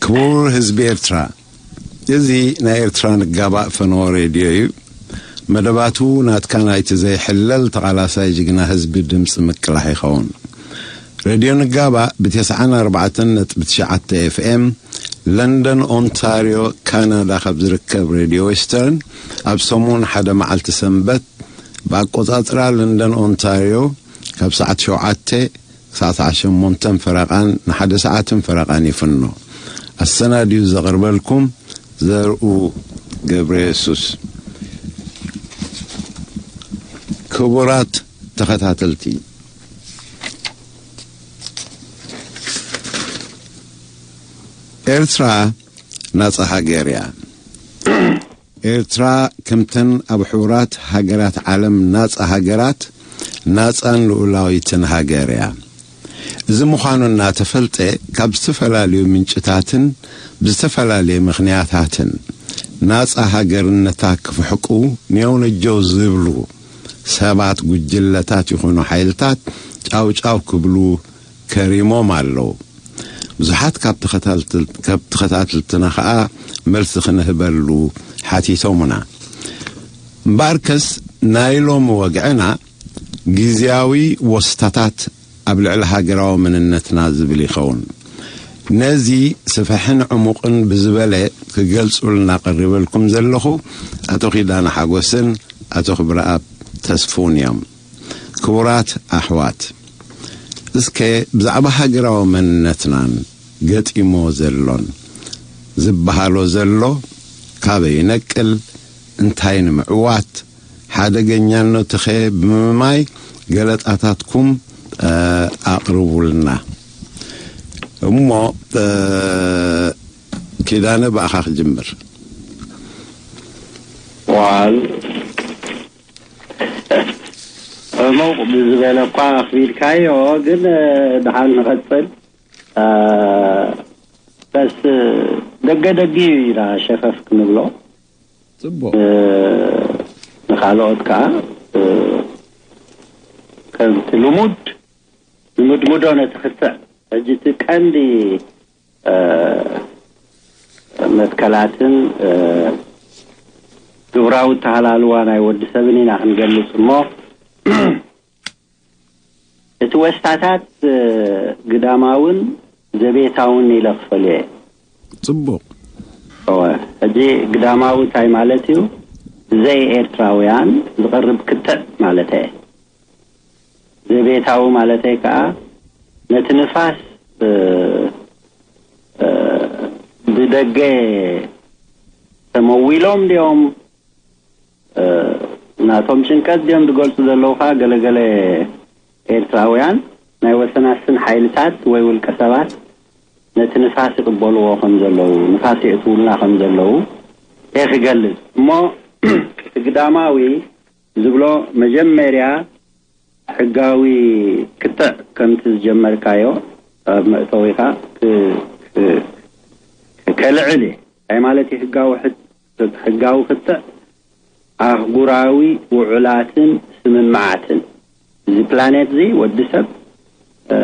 ክቡር ህዝቢ ኤርትራ፣ እዚ ናይ ኤርትራ ንጋባእ ፈነወ ሬድዮ እዩ። መደባቱ ናትካ ናይቲ ዘይሕለል ተቓላሳይ ጅግና ህዝቢ ድምፂ ምቅላሕ ይኸውን። ሬድዮ ንጋባእ ብ94.9 ኤፍኤም፣ ለንደን ኦንታርዮ ካናዳ ካብ ዝርከብ ሬድዮ ዌስተርን ኣብ ሰሙን ሓደ መዓልቲ ሰንበት ብኣቆጻጽራ ለንደን ኦንታርዮ ካብ ሰዓት ሸውዓተ ክሳዕ ሰዓት ሸሞንተን ፈረቓን ንሓደ ሰዓትን ፈረቓን ይፍኖ። ኣሰናድዩ ዘቕርበልኩም ዘርኡ ገብረ የሱስ። ክቡራት ተኸታተልቲ፣ ኤርትራ ናጻ ሃገር እያ። ኤርትራ ከምተን ኣብ ሕቡራት ሃገራት ዓለም ናጻ ሃገራት፣ ናጻን ልኡላዊትን ሃገር እያ። እዚ ምዃኑ እናተፈልጠ፣ ካብ ዝተፈላለዩ ምንጭታትን ብዝተፈላለየ ምኽንያታትን ናጻ ሃገርነታ ክፍሕቁ ኔውነጀው ዝብሉ ሰባት፣ ጉጅለታት ይኹኑ ሓይልታት ጫው ጫው ክብሉ ከሪሞም ኣለዉ። ብዙሓት ካብ ተኸታትል-፣ ካብ ተኸታትልትና ኸኣ መልሲ ክንህበሉ ሓቲቶምና። እምበኣርከስ ናይ ሎሚ ወግዕና ግዝያዊ ወስታታት ኣብ ልዕሊ ሃገራዊ መንነትና ዝብል ይኸውን። ነዚ ስፍሕን ዕሙቕን ብዝበለ ክገልጹልና ቀሪበልኩም ዘለኹ ኣቶ ኪዳነ ሓጎስን ኣቶ ክብረኣብ ተስፉን እዮም። ክቡራት ኣሕዋት፣ እስከ ብዛዕባ ሃገራዊ መንነትናን ገጢሞ ዘሎን ዝበሃሎ ዘሎ፣ ካበይ ይነቅል፣ እንታይ ንምዕዋት፣ ሓደገኛነቱኸ ብምማይ ገለጻታትኩም፣ እ፣ ኣቕርቡልና። እሞ፣ እ፣ ኪዳነ፣ ብኣኻ ክጅምር። ዋል፣ ዕሙቕ ብዝበለ እኳ ኣኽቢድካዮ፣ ግን፣ እ፣ ድሓን ንቐጽል። እ፣ በስ ደገ ደጊ እዩ ኢና ሸፈፍ ክንብሎ። ጽቡቕ። እ፣ ንኻልኦት ከኣ፣ እ፣ ከምቲ ልሙድ ንምድምዶ ነቲ ክትዕ። ሕጂ እቲ ቀንዲ፣ እ፣ መትከላትን፣ እ፣ ግብራዊ ኣተሃላልዋ ናይ ወዲ ሰብን ኢና ክንገልጽ እሞ፣ እቲ ወስታታት፣ እ፣ ግዳማውን ዘቤታውን ኢለ ክፈልዮ እየ። ጽቡቕ። እወ፣ ሕጂ ግዳማዊ እንታይ ማለት እዩ? ብዘይ ኤርትራውያን ዝቐርብ ክትዕ ማለት እየ። ዘቤታዊ ማለተይ ከኣ ነቲ ንፋስ፣ እ፣ እ፣ ብደገ ተመዊሎም ድዮም፣ እ፣ ናቶም ጭንቀት ድዮም ዝገልጹ ዘለዉ? ከኣ ገለገለ ኤርትራውያን ናይ ወሰናስን ሓይልታት ወይ ውልቀ ሰባት ነቲ ንፋስ ይቕበልዎ ከም ዘለዉ፣ ንፋስ የእትውልና ከም ዘለዉ እየ ክገልጽ። እሞ እቲ ግዳማዊ ዝብሎ መጀመርያ ሕጋዊ ክትዕ ከምቲ ዝጀመርካዮ ኣብ መእተዊኻ ክ-፣ ክ-፣ ከልዕል እየ። እንታይ ማለት እዩ ሕጋዊ ሕት-፣ ሕጋዊ ክትዕ? ኣህጉራዊ ውዑላትን ስምምዓትን። እዚ ፕላኔት እዚ ወዲ ሰብ፣ እ፣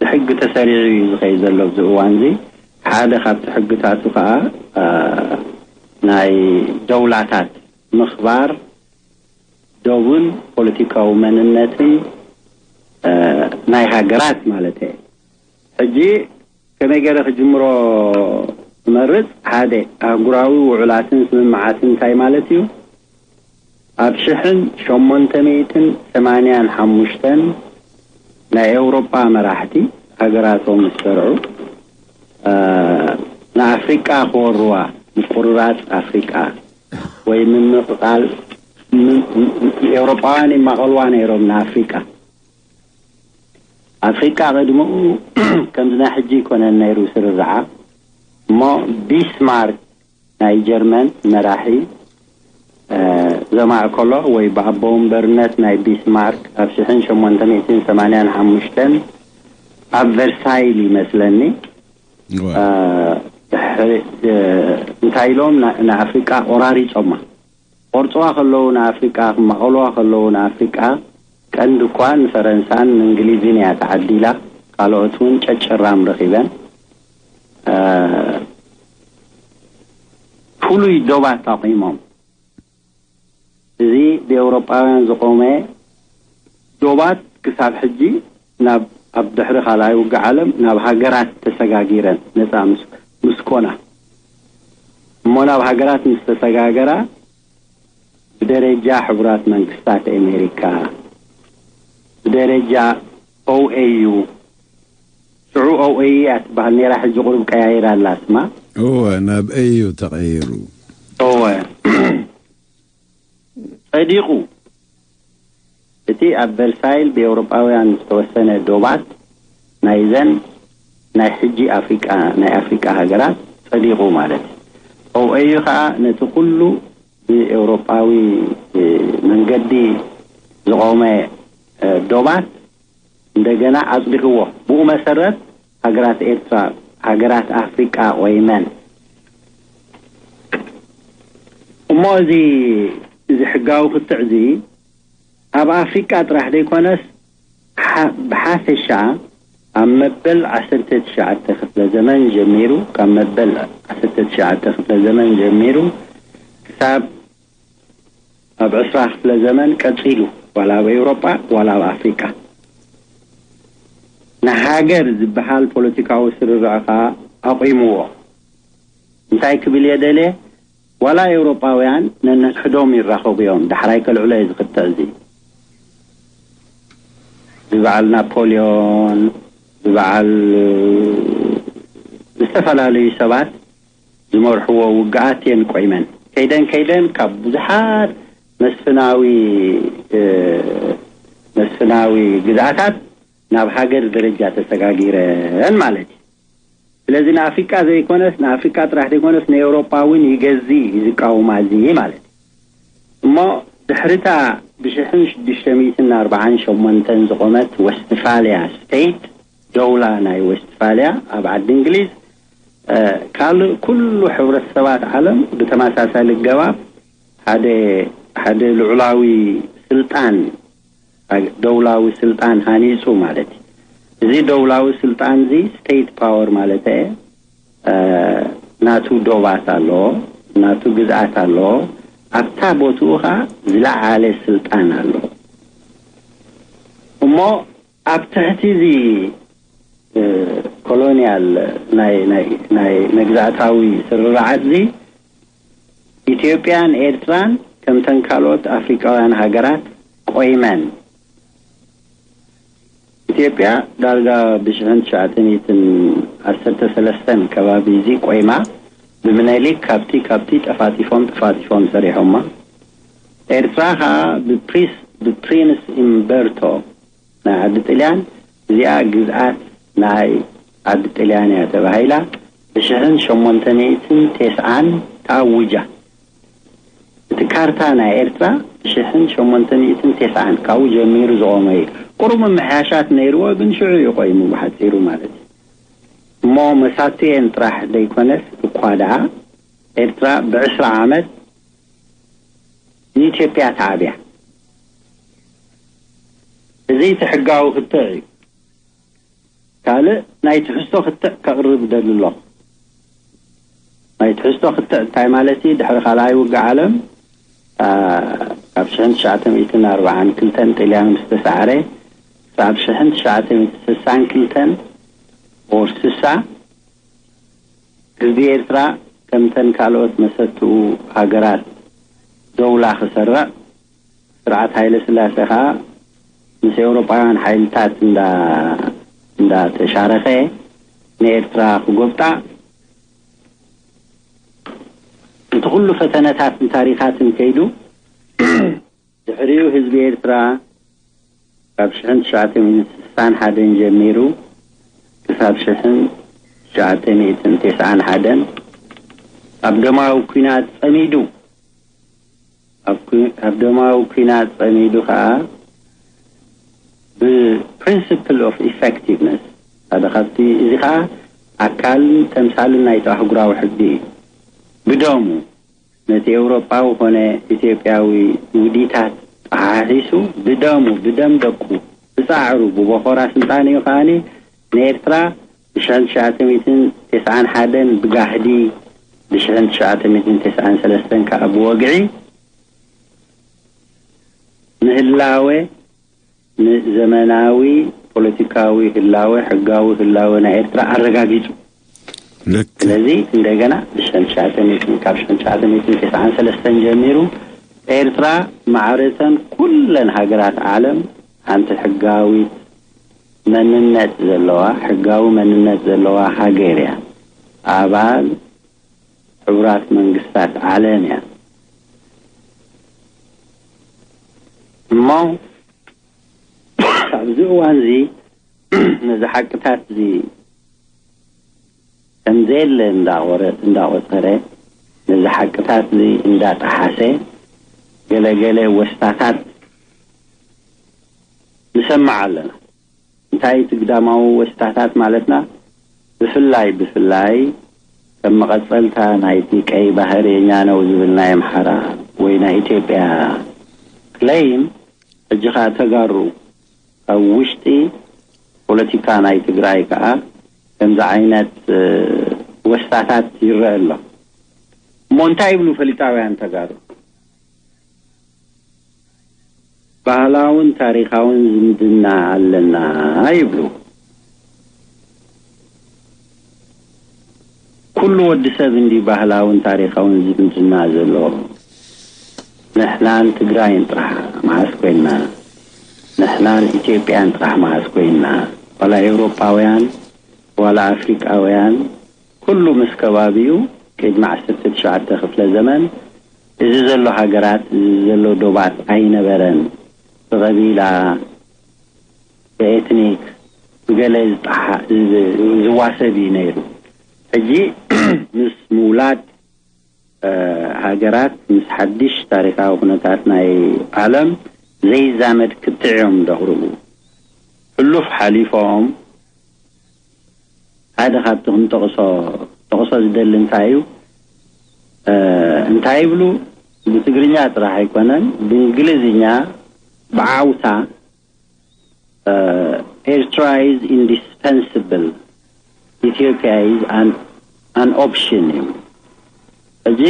ብሕጊ ተሰሪዑ እዩ ዝኸይድ ዘሎ ኣብዚ እዋን እዚ። ሓደ ካብቲ ሕግታቱ ከኣ፣ እ፣ ናይ ደውላታት ምኽባር ዶብን ፖለቲካዊ መንነትን፣ እ፣ ናይ ሃገራት ማለት እየ። ሕጂ ከመይ ገይረ ክጅምሮ እመርጽ? ሓደ፣ ኣህጉራዊ ውዑላትን ስምምዓትን እንታይ ማለት እዩ? ኣብ ሽሕን ሸሞንተ ሚእትን ሰማንያን ሓሙሽተን ናይ ኤውሮጳ መራሕቲ ሃገራቶም ምስ ሰርዑ፣ እ፣ ንኣፍሪቃ ክወርዋ፣ ምቁርራጽ ኣፍሪቃ ወይ ምምቕቓል፣ ም-፣ ም-፣ ኤውሮጳውያን ይማቐልዋ ነይሮም ንኣፍሪቃ። ኣፍሪቃ ቅድሚኡ ከምዚ ናይ ሕጂ ኣይኮነን ነይሩ ስርርዓ፣ እሞ ቢስማርክ ናይ ጀርመን መራሒ፣ እ፣ ዘማእከሎ ወይ ብኣቦ ወንበርነት ናይ ቢስማርክ ኣብ ሽሕን ሸሞንተ ሚእትን ሰማንያን ሓሙሽተን ኣብ ቨርሳይል ይመስለኒ፣ እወ። እ፣ ድሕሪ፣ እ፣ እንታይ ኢሎም ና-፣ ንኣፍሪቃ ቆራሪጾማ። ቆርጽዋ ከለዉ ንኣፍሪቃ፣ ክማቐልዋ ከለዉ ንኣፍሪቃ፣ ቀንዲ እኳ ንፈረንሳን ንእንግሊዝን እያ ተዓዲላ። ካልኦት እውን ጨጨራም ረኺበን። እ፣ ፍሉይ ዶባት ኣቑሞም። እዚ ብኤውሮጳውያን ዝቖመ ዶባት ክሳብ ሕጂ ናብ ኣብ ድሕሪ ካልኣይ ውግእ ዓለም ናብ ሃገራት ተሰጋጊረን ነፃ ምስ ምስ ኮና እሞ ናብ ሃገራት ምስ ተሰጋገራ ብደረጃ ሕቡራት መንግስታት ኣሜሪካ ብደረጃ ኦኤዩ ሽዑ ኦኤዩ እያ ትበሃል ነይራ ሕጂ ቁሩብ ቀያይራ ኣላ ስማ እወ ናብ ኤዩ ተቐይሩ እወ ጸዲቑ እቲ ኣብ ቨርሳይል ብኤውሮጳውያን ዝተወሰነ ዶባት ናይዘን ናይ ሕጂ ኣፍሪቃ ናይ ኣፍሪቃ ሃገራት ጸዲቑ ማለት እዩ። ኦኤዩ ከዓ ነቲ ኩሉ ብኤውሮጳዊ መንገዲ ዝቆመ ዶባት እንደገና ኣጽዲቕዎ። ብኡ መሰረት ሃገራት ኤርትራ ሃገራት ኣፍሪቃ ቆይመን። እሞ እዚ እዚ ሕጋዊ ክትዕ እዚ ኣብ ኣፍሪቃ ጥራሕ ዘይኮነስ ብሓፈሻ ኣብ መበል ዓሰርተ ትሽዓተ ክፍለ ዘመን ጀሚሩ ካብ መበል ዓሰርተ ትሽዓተ ክፍለ ዘመን ጀሚሩ ክሳብ ኣብ ዕስራ ክፍለ ዘመን ቀጺሉ ዋላ ኣብ ኤውሮጳ ዋላ ኣብ ኣፍሪቃ ንሃገር ዝበሃል ፖለቲካዊ ስርርዕ ከኣ ኣቑምዎ። እንታይ ክብል እየ ደልየ ዋላ ኤውሮጳውያን ነንሕድሕዶም ይራኸቡ እዮም። ዳሕራይ ከልዕሎ እየ ዝኽትዕ እዚ ብበዓል ናፖልዮን ብበዓል ዝተፈላለዩ ሰባት ዝመርሕዎ ውግኣት እየን ቆይመን። ከይደን ከይደን ካብ ብዙሓት መስፍናዊ መስፍናዊ ግዝኣታት ናብ ሃገር ደረጃ ተሰጋጊረን ማለት እዩ። ስለዚ ንኣፍሪቃ ዘይኮነስ ንኣፍሪቃ ጥራሕ ዘይኮነስ ንኤውሮጳ እውን ይገዝእ እዩ ዝቃወማ እዚ ማለት እዩ። እሞ ድሕሪታ ብሽሕን ሽዱሽተ ሚእትን ኣርባዓን ሸሞንተን ዝቆመት ወስትፋልያ ስቴት ደውላ ናይ ወስትፋልያ ኣብ ዓዲ እንግሊዝ ካልእ ኩሉ ሕብረተሰባት ዓለም ብተመሳሳሊ ገባብ ሓደ ሓደ ልዑላዊ ስልጣን ደውላዊ ስልጣን ሃኒጹ ማለት እዩ። እዚ ደውላዊ ስልጣን እዚ ስቴት ፓወር ማለት እየ ናቱ ዶባት ኣሎ፣ ናቱ ግዝኣት ኣሎ። ኣብታ ቦትኡ ከዓ ዝለዓለ ስልጣን ኣሎ። እሞ ኣብ ትሕቲ እዚ ኮሎኒያል ናይ ናይ ናይ መግዛእታዊ ስርርዓት እዚ ኢትዮጵያን ኤርትራን ከምተን ካልኦት ኣፍሪቃውያን ሃገራት ቆይመን። ኢትዮጵያ ዳርጋ ብሽሕን ትሽዓተ ሚእትን ዓሰርተ ሰለስተን ከባቢ እዚ ቆይማ ብምነሊክ ካብቲ ካብቲ ጠፋጢፎም ጠፋጢፎም ሰሪሖማ። ኤርትራ ከዓ ብፕሪስ ብፕሪንስ ኢምበርቶ ናይ ዓዲ ጥልያን እዚኣ ግዝኣት ናይ ዓዲ ጥልያን እያ ተባሂላ ብሽሕን ሸሞንተ ሚእትን ቴስዓን ተኣውጃ። እቲ ካርታ ናይ ኤርትራ ብሽሕን ሸሞንተ ሚእትን ቴስዓን ካብኡ ጀሚሩ ዝቆመ እዩ። ቁሩብ ምምሕያሻት ነይርዎ ግን ሽዑ እዩ ቆይሙ ብሓፂሩ ማለት እዩ። እሞ መሳቱየን ጥራሕ ዘይኮነስ እኳ ደኣ ኤርትራ ብዕስራ ዓመት ንኢትዮጵያ ተዓብያ። እዚ እቲ ሕጋዊ ክትዕ እዩ። ካልእ ናይ ትሕዝቶ ክትዕ ከቕርብ እደሊ ኣለኹ። ናይ ትሕዝቶ ክትዕ እንታይ ማለት እዩ? ድሕሪ ካልኣይ ውግእ ዓለም ካብ ሽሕን ትሽዓተ ሚእትን ኣርባዓን ክልተን ጥልያን ምስ ተሳዕረ ክሳብ ሽሕን ትሽዓተ ሚእትን ስሳን ክልተን or ስሳ ህዝቢ ኤርትራ ከምተን ካልኦት መሰትኡ ሃገራት ደውላ ክሰርዕ ስርዓት ሃይለ ስላሴ ከኣ ምስ ኤውሮጳውያን ሓይልታት እንዳ እንዳተሻረኸ ንኤርትራ ክጎብጣ እቲ ኩሉ ፈተነታትን ታሪኻትን ከይዱ ድሕሪኡ ህዝቢ ኤርትራ ካብ ሽሕን ትሽዓተ ሚእትን ስሳን ሓደን ጀሚሩ ክሳብ ሽሕን ትሽዓተ ሚእትን ተስዓን ሓደን ኣብ ደማዊ ኲናት ጸሚዱ። ኣብ ደማዊ ኲናት ጸሚዱ ከኣ ብ principle of effectiveness ሓደ ካብቲ እዚ ከኣ ኣካልን ተምሳልን ናይቲ ኣህጉራዊ ሕጊ እዩ። ብደሙ ነቲ ኤውሮጳዊ ኮነ ኢትዮጵያዊ ውዲታት ጠሓሒሱ ብደሙ ብደም ደቁ ብጻዕሩ ብቦኾራ ስልጣን እዩ ከኣኒ ንኤርትራ ብሽሕን ትሽዓተ ሚእትን ተስዓን ሓደን ብጋህዲ ብሽሕን ትሽዓተ ሚእትን ተስዓን ሰለስተን ከዓ ብወግዒ ንህላወ፣ ንዘመናዊ ፖለቲካዊ ህላወ፣ ሕጋዊ ህላወ ናይ ኤርትራ ኣረጋጊጹ። ልክ ስለዚ እንደገና ብሽሕን ትሽዓተ ሚእትን፣ ካብ ሽሕን ትሽዓተ ሚእትን ተስዓን ሰለስተን ጀሚሩ ኤርትራ ማዕረተን ኩለን ሃገራት ዓለም ሓንቲ ሕጋዊት መንነት ዘለዋ፣ ሕጋዊ መንነት ዘለዋ ሃገር እያ። ኣባል ሕቡራት መንግስታት ዓለም እያ። እሞ ኣብዚ እዋን እዚ ነዚ ሓቅታት እዚ ከም ዘየለ እንዳቆረ-፣ እንዳቆጸረ፣ ነዚ ሓቅታት እዚ እንዳጠሓሰ፣ ገለገለ ወስታታት ንሰምዕ ኣለና። እንታይ እቲ ግዳማዊ ወስታታት ማለትና? ብፍላይ፣ ብፍላይ ከም መቐጸልታ ናይቲ ቀይ ባህር የኛ ነው ዝብል ናይ ኣምሓራ ወይ ናይ ኢትዮጵያ ክለይም፣ ሕጂ ኸኣ ተጋሩ ኣብ ውሽጢ ፖለቲካ ናይ ትግራይ ከኣ ከምዚ ዓይነት፣ እ፣ ወስታታት ይረአ ኣሎ። እሞ እንታይ ይብሉ ፈሊጣውያን ተጋሩ? ባህላውን ታሪኻውን ዝምድና ኣለና ይብሉ። ኩሉ ወዲ ሰብ እንዲ ባህላውን ታሪኻውን ዝምድና ዘለዎ። ንሕናን ትግራይን ጥራሕ መዓስ ኮይንና? ንሕናን ኢትዮጵያን ጥራሕ መዓስ ኮይንና? ዋላ ኤውሮጳውያን፣ ዋላ ኣፍሪቃውያን፣ ኩሉ ምስ ከባቢኡ ቅድሚ ዓሰርተ ትሽዓተ ክፍለ ዘመን እዚ ዘሎ ሃገራት፣ እዚ ዘሎ ዶባት ኣይነበረን። ብቐቢላ፣ ብኤትኒክ፣ ብገለ ዝጠሓ-፣ ዝ-፣ ዝዋሰብ እዩ ነይሩ። ሕጂ ምስ ምውላድ፣ እ፣ ሃገራት፣ ምስ ሓድሽ ታሪኻዊ ኩነታት ናይ ዓለም ዘይዛመድ ክትዕ እዮም ዘቕርቡ። ሕሉፍ ሓሊፎም ሓደ ካብቲ ክንጠቕሶ፣ ጠቕሶ ዝደሊ እንታይ እዩ? እ፣ እንታይ ይብሉ? ብትግርኛ ጥራሕ ኣይኮነን፣ ብእንግሊዝኛ ብዓውታ፣ እ፣ "Eritrea is indispensable, Ethiopia is an, an option" እዩ። ሕጂ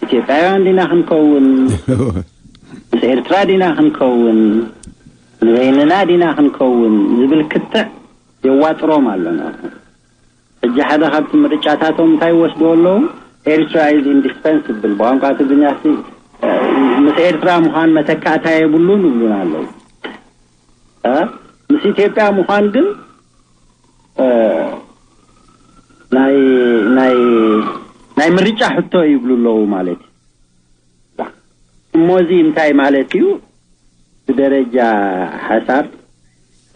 ኢትዮጵያውያን ዲና ክንከውን፣ ምስ ኤርትራ ዲና ክንከውን፣ ንበይንና ዲና ክንከውን ዝብል ክትዕ የዋጥሮም ኣለና። ሕጂ ሓደ ካብቲ ምርጫታቶም እንታይ ይወስድዎ ኣለዉ? "Eritrea is indispensable" ብቋንቋ ትግርኛ ሲ፣ ምስ ኤርትራ ምዃን መተካእታ የብሉን ይብሉና ኣለዉ። እ? ምስ ኢትዮጵያ ምዃን ግን፣ እ፣ ናይ፣ ናይ፣ ናይ ምርጫ ሕቶ ይብሉ ኣለዉ ማለት እዩ። እሞ እዚ እንታይ ማለት እዩ? ብደረጃ ሓሳብ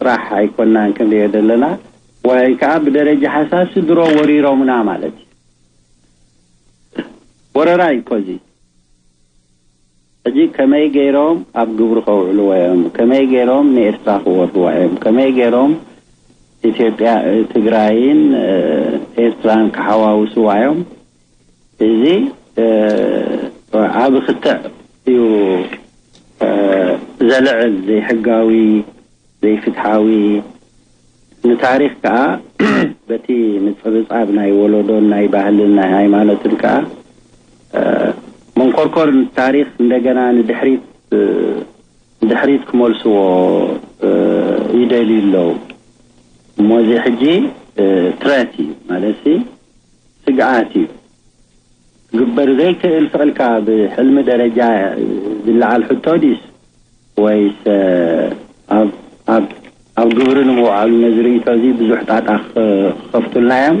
ጥራሕ ኣይኮናን ክንሪኦ ዘለና፣ ወይ ከዓ ብደረጃ ሓሳብ ስድሮ ወሪሮምና ማለት እዩ። ወረራ እዩ እኮ እዚ። ሕጂ ከመይ ገይሮም ኣብ ግብሪ ከውዕልዎ እዮም? ከመይ ገይሮም ንኤርትራ ክወርዋ እዮም? ከመይ ገይሮም ኢትዮጵያ፣ ትግራይን፣ እ፣ ኤርትራን ክሓዋውስዋ እዮም? እዚ፣ እ፣ ዓቢ ክትዕ እዩ፣ እ፣ ዘልዕል፣ ዘይሕጋዊ፣ ዘይፍትሓዊ፣ ንታሪኽ ከኣ በቲ ምጽብጻብ ናይ ወለዶን ናይ ባህልን ናይ ሃይማኖትን ከኣ፣ እ፣ መንኮርኮር ታሪኽ እንደገና ንድሕሪት፣ እ፣ ንድሕሪት ክመልስዎ፣ እ፣ ይደልዩ ኣለዉ። እሞ እዚ ሕጂ፣ እ፣ ትረት እዩ፣ ማለትሲ ስግኣት እዩ። ክግበር ዘይክእል ስቕ ኢልካ ብሕልሚ ደረጃ ዝለዓል ሕቶ ድዩስ፣ ወይስ፣ እ፣ ኣብ፣ ኣብ፣ ኣብ ግብሪ ንምውዓሉ ነዚ ርእይቶ እዚ ብዙሕ ጣጣ ክኸፍቱልና እዮም?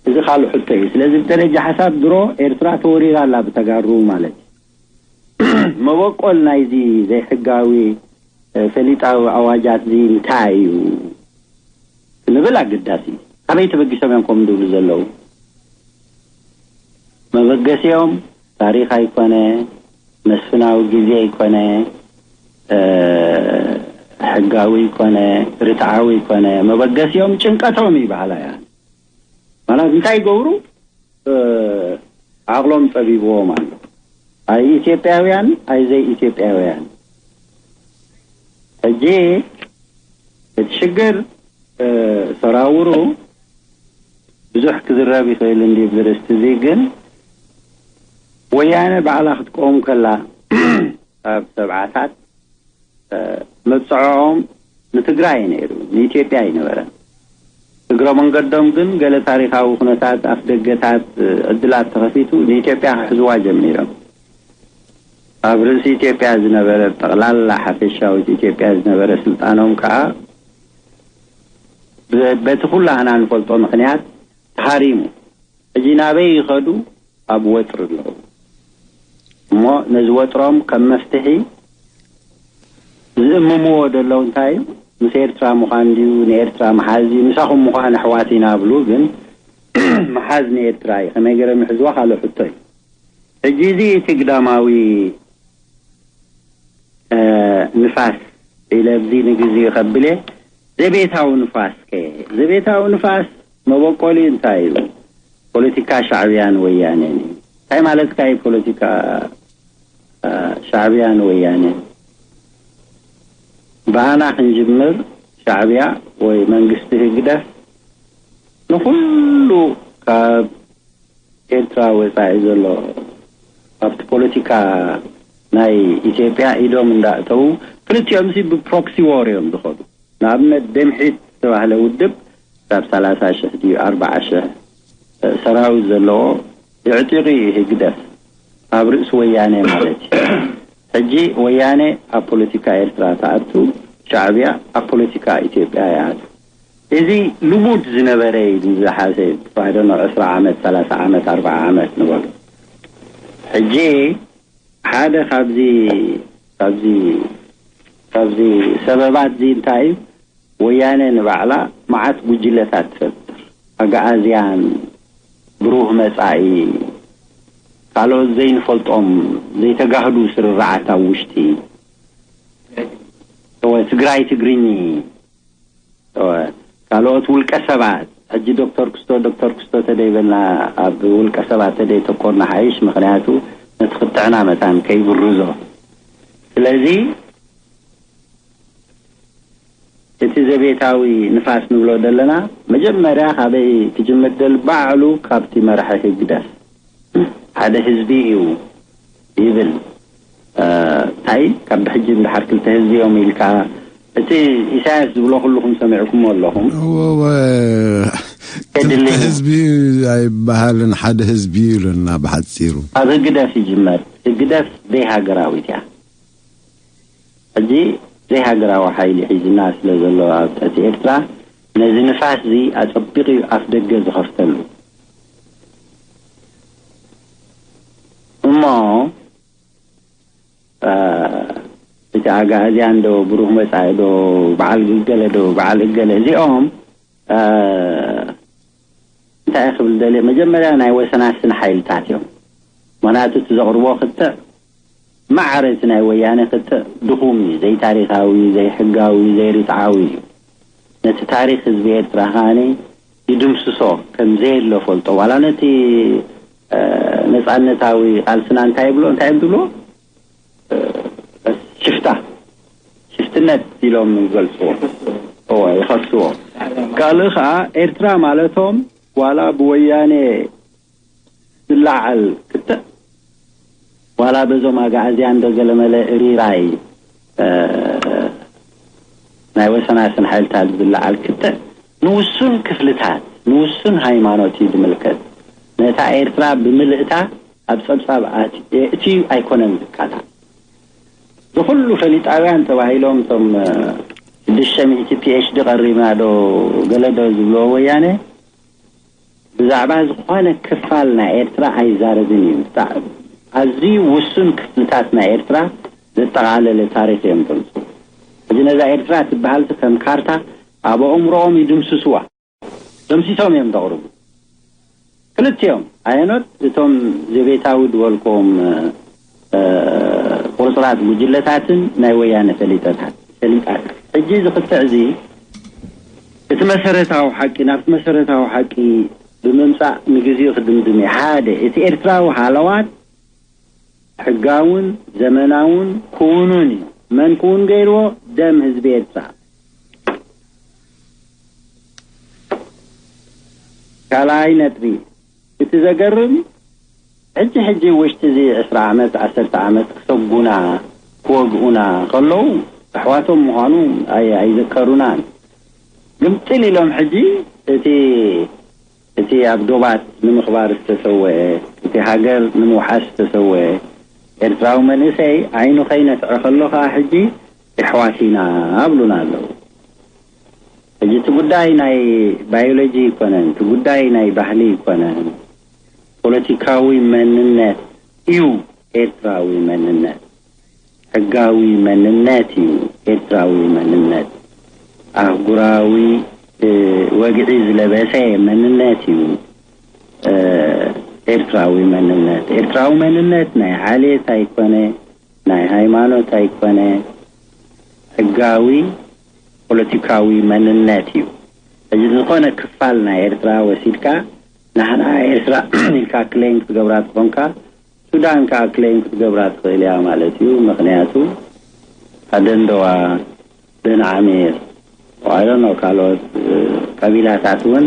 እዚ ካልእ ሕቶ እዩ። ስለዚ ብደረጃ ሓሳብ ድሮ ኤርትራ ተወሪራ ኣላ ብተጋሩ ማለት እዩ። መበቆል ናይዚ ዘይሕጋዊ፣ እ፣ ፈሊጣዊ ኣዋጃት እዚ እንታይ እዩ ክንብል ኣገዳሲ እዩ። ኣበይ ተበጊሶም እዮም ከምኡ ዝብሉ ዘለዉ? መበገሲኦም ታሪኽ ኣይኮነ፣ መስፍናዊ ግዜ ኣይኮነ፣ እ፣ ሕጋዊ ኣይኮነ፣ ርትዓዊ ኣይኮነ። መበገሲኦም ጭንቀቶም እዩ በሃላ እያ። ማለት እንታይ ይገብሩ? እ፣ ዓቕሎም ጸቢብዎም ኣሎ። ኣይ ኢትዮጵያውያን፣ ኣይ ዘይኢትዮጵያውያን። ሕጂ እቲ ሽግር፣ እ፣ ሰራውሩ ብዙሕ ክዝረብ ይኽእል እንዲ ብዝርስቲ እዚ፣ ግን ወያነ ባዕላ ክትቆም ከላ ኣብ ሰብዓታት፣ እ፣ መብጽዖኦም ንትግራይ ነይሩ፣ ንኢትዮጵያ ኣይነበረን። እግረ መንገዶም ግን ገለ ታሪኻዊ ኩነታት፣ ኣፍደገታት፣ እ፣ ዕድላት ተኸፊቱ ንኢትዮጵያ ክሕዝዋ ጀሚሮም። ኣብ ርእሲ ኢትዮጵያ ዝነበረ፣ ጠቕላላ ሓፈሻዊት ኢትዮጵያ ዝነበረ ስልጣኖም ከኣ በ-፣ በቲ ኩላህና ንፈልጦ ምኽንያት ተሃሪሙ። ሕጂ ናበይ ይኸዱ? ኣብ ወጥሪ ኣለዉ። እሞ ነዚ ወጥሮም ከም መፍትሒ ዝእምምዎ ዘለዉ እንታይ እዩ? ምስ ኤርትራ ምዃን ድዩ? ንኤርትራ ምሓዝ ድዩ? ምሳኹም ምዃን ኣሕዋት ኢና ብሉ፣ ግን ምሓዝ ንኤርትራ እዩ። ከመይ ገይሮም ይሕዝዋ? ካልእ ሕቶ እዩ። ሕጂ እዚ እቲ ግዳማዊ፣ እ፣ ንፋስ ኢለ ኣብዚ ንግዜኡ ከብል እየ። ዘቤታዊ ንፋስ ከ? ዘቤታዊ ንፋስ መበቆሊ እንታይ እዩ? ፖለቲካ ሻዕብያን ወያኔን እዩ። እንታይ ማለትካ እዩ ፖለቲካ፣ እ፣ ሻዕብያን ወያኔን? ብኣና ክንጅምር፣ ሻዕብያ ወይ መንግስቲ ህግደፍ ንኹሉ ካብ ኤርትራ ወጻኢ ዘሎ ኣብቲ ፖለቲካ ናይ ኢትዮጵያ ኢዶም እንዳእተዉ፣ ክልቲኦም ሲ ብፕሮክሲ ዎር እዮም ዝኸዱ። ንኣብነት ደምሒት ዝተባህለ ውድብ ክሳብ ሰላሳ ሽሕ ድዩ ኣርባዓ ሽሕ ሰራዊት ዘለዎ የዕጢቑ እዩ ህግደፍ፣ ኣብ ርእሲ ወያኔ ማለት እዩ። ሕጂ ወያኔ ኣብ ፖለቲካ ኤርትራ ትኣቱ፣ ሻዕብያ ኣብ ፖለቲካ ኢትዮጵያ ይኣቱ። እዚ ልሙድ ዝነበረ እዩ ዝሓሰ፣ ባይደኖ ዕስራ ዓመት፣ ሰላሳ ዓመት፣ ኣርባዓ ዓመት ንበሉ። ሕጂ ሓደ ካብዚ፣ ካብዚ፣ ካብዚ ሰበባት እዚ እንታይ እዩ? ወያነ ንባዕላ መዓት ጉጅለታት ትፈጥር። ኣግኣዝያን፣ ብሩህ መጻኢ፣ ካልኦት ዘይንፈልጦም፣ ዘይተጋህዱ ስርርዓት ኣብ ውሽጢ። እወ፣ ትግራይ ትግርኝ፣ እወ፣ ካልኦት ውልቀ ሰባት። ሕጂ ዶክተር ክስቶ፣ ዶክተር ክስቶ ተደይበልና፣ ኣብ ውልቀ ሰባት ተደይ ተኮርና ሓይሽ፣ ምኽንያቱ ነቲ ክትዕና መታን ከይብርዞ። ስለዚ እቲ ዘቤታዊ ንፋስ ንብሎ ዘለና፣ መጀመርያ ካበይ ክጅምር ደል? ባዕሉ ካብቲ መራሒ ህግደፍ። ሓደ ህዝቢ እዩ ይብል። እ፣ እንታይ፣ ካብ ብሕጂ እንድሓር ክልተ ህዝቢ እዮም ኢልካ፣ እቲ ኢሳያስ ዝብሎ ኩልኹም ሰሚዕኩሞ ኣለኹም። እወ፣ እወ። የድሊ ክልተ እዩ። ህዝቢ ኣይበሃልን፣ ሓደ ህዝቢ እዩ ኢሉና ብሓጺሩ። ኣብ ህግደፍ ይጅመር። ህግደፍ ዘይሃገራዊት እያ። ሕጂ ዘይሃገራዊ ሓይሊ ሒዝና ስለ ዘሎ ኣብ ትሕቲ ኤርትራ፣ ነዚ ንፋስ እዚ ኣጸቢቑ ኣፍ ደገ ዝኸፍተሉ። እሞ፣ እ፣ እቲ ኣግኣዝያን ዶ፣ ብሩህ መጻኢ ዶ፣ በዓል ግገለ ዶ፣ በዓል እገለ፣ እዚኦም፣ እ፣ እንታይ ክብል ደልየ፣ መጀመርያ ናይ ወሰናስን ሓይልታት እዮም። ምኽንያቱ እቲ ዘቕርቦ ክትዕ ማዕረ እቲ ናይ ወያነ ክትዕ ድኹም እዩ፣ ዘይታሪኻዊ፣ ዘይሕጋዊ፣ ዘይርትዓዊ እዩ። ነቲ ታሪኽ ህዝቢ ኤርትራ ከኣኒ ይድምስሶ፣ ከም ዘየሎ ፈልጦ። ዋላ ነቲ፣ እ፣ ነጻነታዊ ቃልስና እንታይ ይብሎ፣ እንታይ እዮም ዝብሎ? እ፣ ሽፍታ፣ ሽፍትነት ኢሎም ይገልጽዎ። እወ፣ ይኸስዎ። ካልእ ከኣ ኤርትራ ማለቶም ዋላ ብወያኔ ዝለዓል ክትዕ፣ ዋላ በዞም ኣግኣዝያን ዶ ገለመለ እሪራይ፣ እ፣ ናይ ወሰናስን ሓይልታት ዝለዓል ክትዕ ንውሱን ክፍልታት፣ ንውሱን ሃይማኖት እዩ ዝምልከት። ነታ ኤርትራ ብምልእታ ኣብ ጸብጻብ ኣት-፣ የእትዩ ኣይኮነን ዝካታዕ። ዝኹሉ ፈሊጣውያን ተባሂሎም እቶም፣ እ፣ ሽዱሽተ ሚእቲ ፒ ኤች ዲ ቀሪብና ዶ ገለ ዶ ዝብልዎ ወያነ ብዛዕባ ዝኾነ ክፋል ናይ ኤርትራ ኣይዛረብን እዩ። ብጣዕ-፣ ኣዝዩ ውሱን ክፍልታት ናይ ኤርትራ ዘጠቓለለ ታሪኽ እዮም ዘምጽኡ። ሕጂ ነዛ ኤርትራ ትበሃል ከም ካርታ ኣብ ኣእምሮኦም ይድምስስዋ። ደምሲሶም እዮም ዘቕርቡ። ክልቲኦም ኣየኖት እቶም ዘቤታዊ ዝበልክዎም፣ እ፣ ቁርጽራት ጉጅለታትን ናይ ወያነ ፈሊጠታት፣ ፈሊጣት። ሕጂ እዚ ክትዕ እዚ እቲ መሰረታዊ ሓቂ፣ ናብቲ መሰረታዊ ሓቂ ብምምጻእ ንግዜኡ ክድምድም እየ። ሓደ፣ እቲ ኤርትራዊ ሃለዋት ሕጋውን ዘመናውን ክውኑን እዩ። መን ክውን ገይርዎ? ደም ህዝቢ ኤርትራ። ካልኣይ ነጥቢ፣ እቲ ዘገርም ሕጂ ሕጂ ውሽጢ እዚ ዕስራ ዓመት ዓሰርተ ዓመት ክሰጉና ክወግኡና ከለዉ ኣሕዋቶም ምዃኑ ኣይ- ኣይዘከሩናን። ግምጥል ኢሎም ሕጂ እቲ እቲ ኣብ ዶባት ንምኽባር ዝተሰወአ፣ እቲ ሃገር ንምውሓስ ዝተሰወአ ኤርትራዊ መንእሰይ ዓይኑ ከይነፍዐ ከሎ ከዓ ሕጂ ኣሕዋት ኢና ኣብሉና ኣለዉ። ሕጂ እቲ ጉዳይ ናይ ባዮሎጂ ኣይኮነን፣ እቲ ጉዳይ ናይ ባህሊ ኣይኮነን፣ ፖለቲካዊ መንነት እዩ። ኤርትራዊ መንነት ሕጋዊ መንነት እዩ። ኤርትራዊ መንነት ኣህጉራዊ ወግዒ ዝለበሰ መንነት እዩ። ኤርትራዊ መንነት ኤርትራዊ መንነት ናይ ዓሌት ኣይኮነ፣ ናይ ሃይማኖት ኣይኮነ፣ ሕጋዊ ፖለቲካዊ መንነት እዩ። ሕጂ ዝኾነ ክፋል ናይ ኤርትራ ወሲድካ ንሕና ኤርትራ ኢልካ ክሌም ክትገብራ ተኾንካ ሱዳን ከዓ ክሌም ክትገብራ ትኽእል እያ ማለት እዩ። ምኽንያቱ ኣደንደዋ፣ ብንዓሚር፣ ካልኦት ቀቢላታት እውን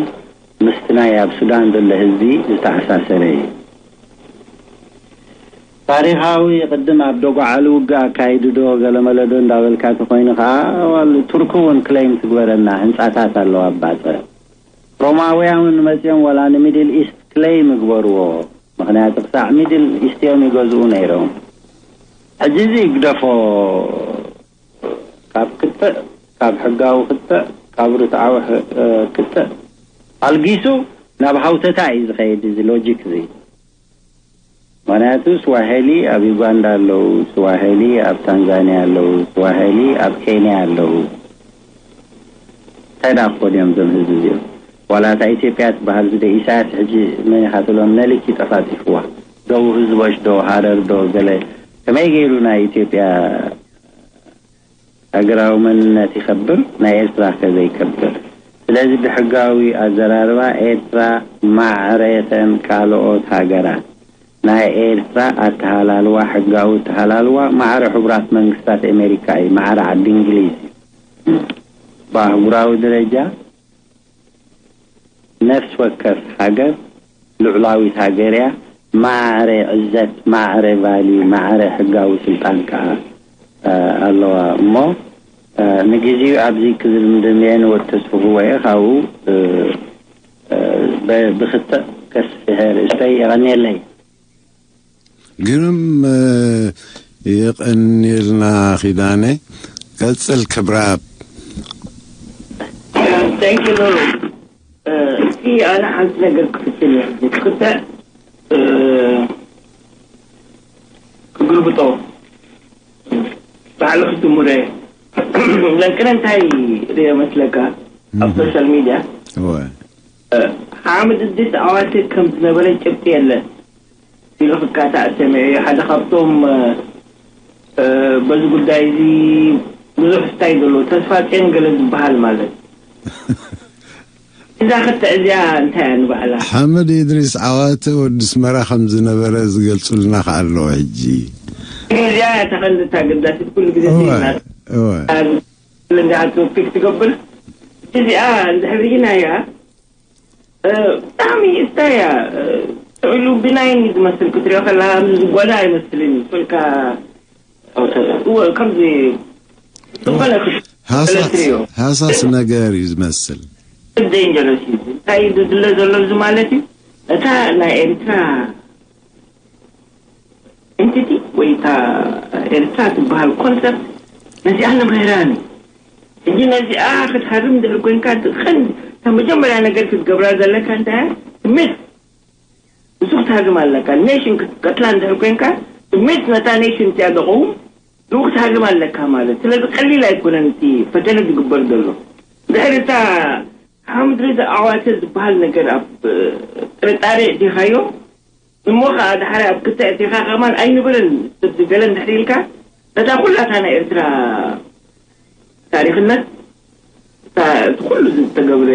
ምስቲ ናይ ኣብ ሱዳን ዘሎ ህዝቢ ዝተኣሳሰረ እዩ። ታሪኻዊ ቅድም ኣብ ደጓዓሉ ውግእ ኣካይዱ ዶ ገለመለ ዶ እንዳበልካ ተኮይኑ ከዓ ቱርኪ እውን ክሌም ትግበረና ህንፃታት ኣለዋ ኣባፀ ሮማውያን እውን መፅኦም ዋላ ንሚድል ኢስት ክሌም ይግበርዎ። ምኽንያቱ ክሳዕ ሚድል ኢስት እዮም ይገዝኡ ነይሮም። ሕጂ እዚ ይግደፎ፣ ካብ ክትዕ፣ ካብ ሕጋዊ ክትዕ፣ ካብ ርትዓዊ ክትዕ ኣልጊሱ ናብ ሃውተታ እዩ ዝኸይድ እዚ ሎጂክ እዚ። ምኽንያቱ ስዋሄሊ ኣብ ዩጋንዳ ኣለዉ፣ ስዋሄሊ ኣብ ታንዛንያ ኣለዉ፣ ስዋሄሊ ኣብ ኬንያ ኣለዉ። እንታይ ደኣ ክኾኑ እዮም እዞም ህዝቢ እዚኦም? ዋላ እታ ኢትዮጵያ ትበሃል ዝደ ኢሳያስ ሕጂ መን ኢኻ ትብሎም ነሊክ ይጠፋጢፍዋ። ደቡብ ህዝቦች ዶ ሃረር ዶ ገለ ከመይ ገይሩ ናይ ኢትዮጵያ ሃገራዊ መንነት ይኸብር፣ ናይ ኤርትራ ከ ዘይከብር? ስለዚ ብሕጋዊ ኣዘራርባ ኤርትራ ማዕረ ተን ካልኦት ሃገራት ናይ ኤርትራ ኣተሃላልዋ ሕጋዊ ኣተሃላልዋ ማዕረ ሕቡራት መንግስታት ኣሜሪካ እዩ፣ ማዕረ ዓዲ እንግሊዝ እዩ። ብኣህጉራዊ ደረጃ ነፍስ ወከፍ ሃገር ልዑላዊት ሃገር እያ። ማዕረ ዕዘት፣ ማዕረ ቫልዩ፣ ማዕረ ሕጋዊ ስልጣን ከዓ ኣለዋ እሞ ንግዜኡ ኣብዚ ክዝምድም እየ ንወዲ ተስፉ ክወየ ካብኡ ብክትዕ ከስፍሐ ርእስተይ የቐንየለይ። ግርም የቐንየልና ኪዳነ። ቀጽል ክብራብ። Thank you ሎሎ። እስኪ ኣነ ሓንቲ ነገር ክፍትን እየ ክትዕ ክግልብጦ ባዕሉ ክትምረ ለንቅነ እንታይ ርየ መስለካ ኣብ ሶሻል ሚድያ ሓምድ ድስ ኣዋትር ከም ዝነበረ ጭብጢ የለን ኢሉ ክካታዕ ሰሚዐ ሓደ ካብቶም በዚ ጉዳይ እዚ ብዙሕ ስታይ ዘሎ ተስፋ ጤን ገለ ዝበሃል ማለት እዛ ክትዕ እዚኣ እንታይ እያ ንባዕላ ሓምድ ኢድሪስ ዓዋተ ወዲ ስመራ ከም ዝነበረ ዝገልጹልና ከ ኣለዎ ሕጂ እዚኣ እያ ተቐንዲ እታ ገዳሲት ኩሉ ግዜ እወ እወ እንዳ ቶፒክ ትገብር እዚኣ እንድሕር ርኢናያ ብጣዕሚ እስታ እያ ስዕሉ ብናይን እዩ ዝመስል ክትሪኦ ከላ ዝጓዳ ኣይመስልን እዩ ስልካ ከምዚ ዝኾነ ሃሳስ ነገር እዩ ዝመስል ደንጀረስ እዩ እንታይ ዝድለ ዘሎ እዚ ማለት እዩ እታ ናይ ኤርትራ ኤንቲቲ ወይ እታ ኤርትራ ትበሃል ኮንሰፕት ነዚኣ ንምሕራን እዩ ሕጂ ነዚኣ ክትሃርም ድሕር ኮይንካ ቀንዲ እታ መጀመርያ ነገር ክትገብራ ዘለካ እንታይ ምስ እሱ ክትሃርም ኣለካ ኔሽን ክትቀትላ እንድሕር ኮይንካ ምስ ነታ ኔሽን እቲኣ ደቐውም ንኡ ክትሃርም ኣለካ ማለት ስለዚ ቀሊል ኣይኮነን እቲ ፈተነ ዝግበር ዘሎ ድሕሪ እታ ሓምድሪ ኣዋተ ዝበሃል ነገር ኣብ ጥርጣሬ እዲኻዮ እሞ ከዓ ዳሕራይ ኣብ ክልተ እቲኻ ከማን ኣይንብልን ሰብ ዝገለ እንድሕር ኢልካ ነታ ኩላታ ናይ ኤርትራ ታሪክነት እቲ ኩሉ ዝተገብረ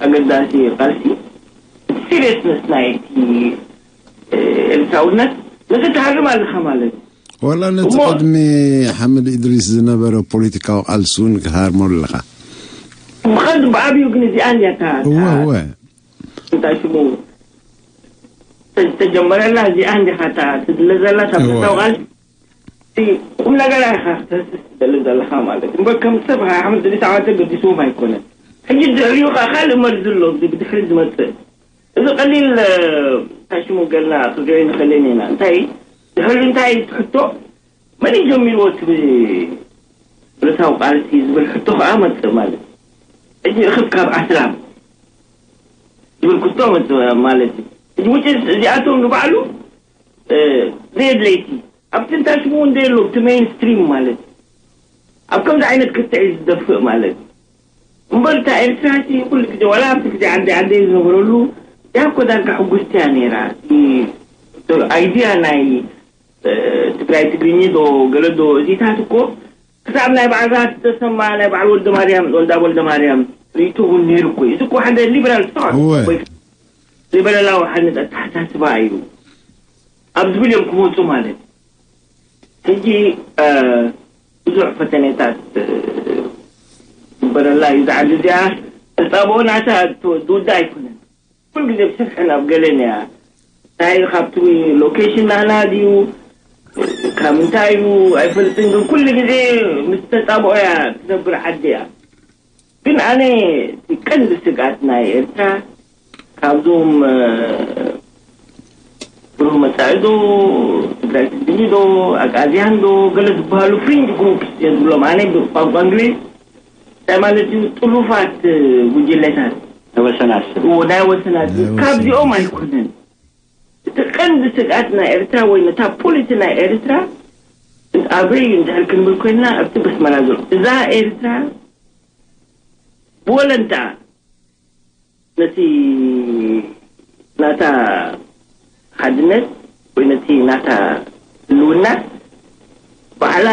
ኣገዳሲ ቃልሲ እቲ ሲሪየስነስ ናይ እቲ ኤርትራውነት ነዚ ትሃርም ኣለኻ ማለት እዩ ወላ ነቲ ቅድሚ ሓምድ እድሪስ ዝነበረ ፖለቲካዊ ቃልሲ እውን ክሃርሞ ኣለኻ ምኸድ ብዓብዩ ግን እዚኣ እንዲያ እታ እወ እወ እንታይ ሽሙ ተጀመረላ እዚኣ እንዲኻ እታ ትድለ ዘላ እታ እወ። ብልታዊ ቃልሲ ቁም ነገር ኢኻ ክትህስስ ትደሊ ዘለኻ ማለት እዩ። እምበር ከም ሰብ ሓሙሽተ ሚእቲ ዓመት ገዲስዎም ኣይኮነን። ሕጂ ድሕሪኡ ከዓ ካልእ መርዚ ኣሎ፣ እዚ ብድሕሪ ዝመፅእ። እዚ ቀሊል፣ እ፣ እንታይ ሽሙ ገልና ክሪኦ ንኽእልን ኢና። እንታይ ድሕሪ እንታይ ትሕቶ መን እዩ ጀሚርዎ እቲ ብረታዊ ቃልሲ ዝብል ሕቶ ከዓ መፅእ ማለት እዩ። ሕጂ እኽብ ካብ ኣስላም ዝብል ክቶ መፅእ ማለት እዩ። ሕጂ ውጭ እዚኣቶም ንባዕሉ፣ እ፣ ዘየድለይቲ ኣብቲ እንታይ ሽሙ እውን ዘየሎ እቲ ሜይንስትሪም ማለት እዩ። ኣብ ከምዚ ዓይነት ክትዕ እዩ ዝደፍእ ማለት እዩ። እምበር እታ ኤርትራ እቲ ኩሉ ግዜ ዋላ ኣብቲ ግዜ ዓዲ ዓደይ ዝነበረሉ ያኮ ዳርጋ ሕጉስቲ እያ ነይራ። እቲ ኣይድያ ናይ፣ እ፣ ትግራይ ትግርኝ ዶ ገለ ዶ እዚታት እኮ ክሳብ ናይ በዓል ራስ ተሰማ ናይ በዓል ወልደ ማርያም ወልዳ ወልደ ማርያም ርእይቶ እውን ነይሩ እኮ እዩ። እዚ እኮ ሓደ ሊበራል ቶት እወ። ወይ ሊበራላዊ ዓይነት ኣተሓሳስባ እዩ ኣብ ዝብል እዮም ክመፁ ማለት እዩ። ሕጂ፣ እ፣ ብዙሕ ፈተነታት፣ እ፣ ዝበረላ እዩ። ዝዓዲ እዚኣ ተፃብኦ ናታ ት-፣ ዝውዳእ ኣይኮነን። ኩሉ ግዜ ብስርሐን ኣብ ገለን እያ። እንታይ ካብቲ ሎኬሽን ናና ድዩ፣ ካብ ምንታይ እዩ ኣይፈልጥን። ግን ኩሉ ግዜ ምስ ተፃብኦ እያ ትነብር ዓዲ እያ። ግን ኣነ እቲ ቀንዲ ስግኣት ናይ ኤርትራ ካብዞም፣ እ፣ ብሩህ መጻኢ ዶ፣ ትግራይ ትግርኝ ዶ፣ ኣግኣዝያን ዶ፣ ገለ ዝበሃሉ ፍሪንጅ ግሩፕስ እዮም ዝብሎም። ኣነ ብቋንቋ እንግሊዝ እንታይ ማለት እዩ? ጥሩፋት፣ እ፣ ጉጅለታት። ናይ ወሰን ኣስር። ኦ፣ ናይ ወሰን ኣስር። ናይ ወሰን። ካብዚኦም ኣይኮነን። እቲ ቀንዲ ስግኣት ናይ ኤርትራ ወይ ነታ ፖሊሲ ናይ ኤርትራ ኣበይ እንድሕር ክንብል ኮይንና ኣብቲ በስመራ ዘሎ እዛ ኤርትራ ብወለንታ ነቲ ናታ ሓድነት ወይ ነቲ ናታ ህልውና ባዕላ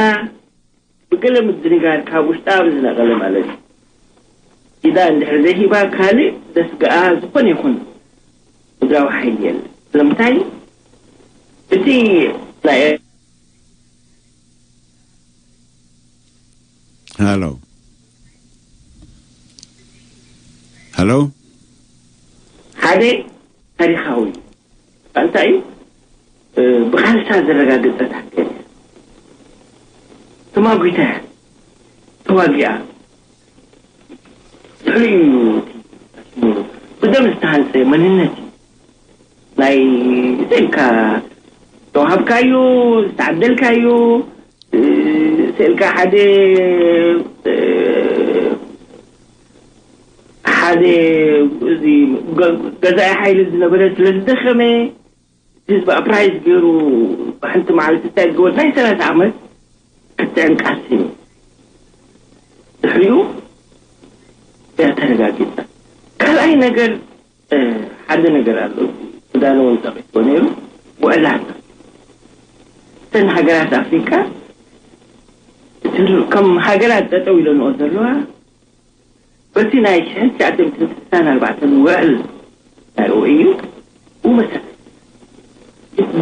ብገለ ምድንጋር ካብ ውሽጣ ኣብ ዝነቐለ ማለት እዩ። ኢዳ እንድሕር ዘይሂባ ካልእ ዘስግኣ ዝኾነ ይኹን ምድራዊ ሓይሊ የለን። ስለምንታይ እቲ ናይ ሃሎ፣ ሃሎ። ሓደ ታሪኻዊ እንታይ እዩ? እ፣ ብቃልሳ ዘረጋገጸት ሃገር እያ። ተማጒታ እያ። ተዋጊኣ። ድሕሪኡ እዩ እቲ ብደም ዝተሃንጸ መንነት እዩ። ናይ ስእልካ ዝተዋሃብካዮ፣ ዝተዓደልካዮ፣ እ፣ ስእልካ ሓደ፣ እ፣ ሓደ እዚ ገ-፣ ገዛኢ ሓይሊ ዝነበረ ስለ ዝደኸመ፣ ህዝቢ ኣፕራይዝ ገይሩ ብሓንቲ መዓልቲ እንታይ ዝገበረ ናይ ሰላሳ ዓመት ክትዕን ቃልሲ እዩ። ድሕሪኡ እያ ተረጋጊጻ። ካልኣይ ነገር፣ እ፣ ሓደ ነገር ኣሎ። ሱዳን እውን ጠቒስዎ ነይሩ። ውዕላት እተን ሃገራት ኣፍሪቃ እቲ ከም ሃገራት ጠጠው ኢለንኦ ዘለዋ በቲ ናይ ሽሕን ትሽዓተ ሚእትን ስሳን ኣርባዕተን ውዕል ናይ ኦኤዩ ብኡ መሰረት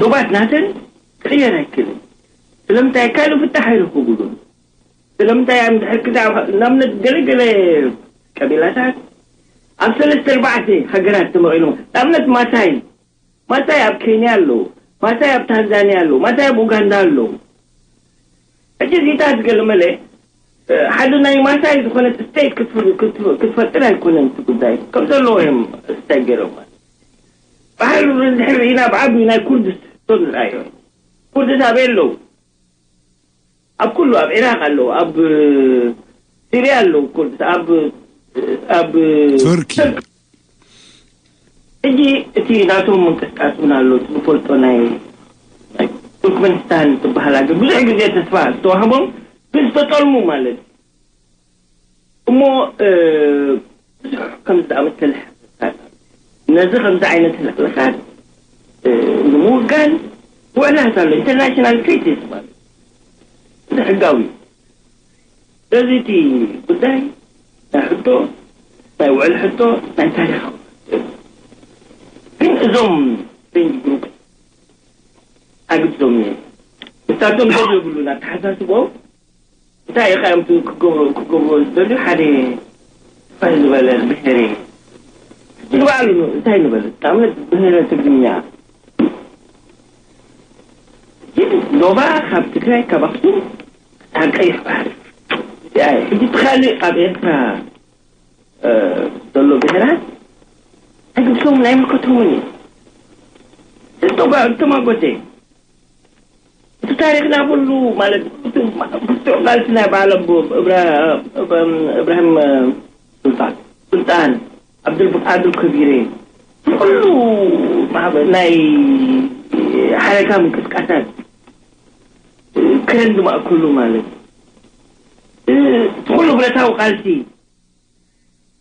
ዶባት ናተን ክቕየር ኣይክእልን። ስለምንታይ ካልእ ፍታሕ ኣይረኽብሉን። ስለምንታይ ኣብ ድሕር ክዳ ንኣብነት ገለገለ ቀቢላታት ኣብ ሰለስተ ኣርባዕተ ሃገራት ተመቒሎም ንኣብነት ማሳይ ማሳይ ኣብ ኬንያ ኣለዉ፣ ማሳይ ኣብ ታንዛንያ ኣለዉ፣ ማሳይ ኣብ ኡጋንዳ ኣለዉ። ሕጂ እዚታት ገለመለ፣ እ፣ ሓደ ናይ ማሳይ ዝኾነት ስቴት ክትፍ-፣ ክትፍ-፣ ክትፈጥር ኣይኮነን እቲ ጉዳይ። ከም ዘለዎ እዮም ስታይ ገይሮም። ባሕሪ እንድሕር ርኢና ብዓቢኡ ናይ ኩርድስ ሕቶ ንርኣዮ። ኩርድስ ኣበይ ኣለዉ? ኣብ ኩሉ፣ ኣብ ዒራቕ ኣለዉ፣ ኣብ ሲርያ ኣለዉ ኩርድስ፣ ኣብ፣ ኣብ ቱርኪ። ቱርኪ። ሕጂ እቲ ናቶም ምንቅስቃስ እውን ኣሎ። እቲ ዝፈልጦ ናይ፣ ናይ ቱርክመኒስታን ትበሃል ሃገር ብዙሕ ግዜ ተስፋ ዝተዋህቦም ግን ዝተጠልሙ ማለት እዩ። እሞ፣ እ፣ ብዙሕ ከምዚ ዝኣመሰለ ሕቶታት ኣሎ። ነዚ ከምዚ ዓይነት ሕልኽልኻት፣ እ፣ ንምውጋን ውዕላት ኣሎ፣ ኢንተርናሽናል ትሪቲስ ማለት እዩ። እዚ ሕጋዊ እዩ። ስለዚ እቲ ጉዳይ ናይ ሕቶ፣ ናይ ውዕል ሕቶ፣ ናይ ታሪኻዊ ግን እዞም ፍሬንጅ ግሩፕ ኣግድሶም እየ። ንሳቶም ደው የብሉን ኣተሓሳስቦም። እንታይ ኢኻ እዮም ክገብሩ፣ ክገብሩ ዝደልዩ? ሓደ ስፋይ ዝበለ ብሄር እየ። ንባዕሉ እንታይ ንበል? ንኣብነት ብሄረ ትግርኛ ግን ዶባ ካብ ትግራይ፣ ካብ ኣኽሱም፣ ካብ ቀይሕ ባሕሪ። እዚኣ እያ። ሕጂ እቲ ካልእ ኣብ ኤርትራ፣ እ፣ ዘሎ ብሄራት ሕጂ እሶም ናይ ምልከቶምን እዩ። እቶም ተማጎተ እቲ ታሪኽና ኩሉ ማለት፣ እቲ ብርቱዕ ቃልሲ ናይ በዓል ኣቦ እብራ-፣ እብ-፣ እብራሂም ሱልጣን፣ ሱልጣን፣ ዓብዱል-፣ ዓብዱል ከቢረ፣ ኩሉ ማዕበ-፣ ናይ ሓረካ ምንቅስቃሳት ክረን ዝማእከሉ ማለት፣ እቲ ኩሉ ብረታዊ ቃልሲ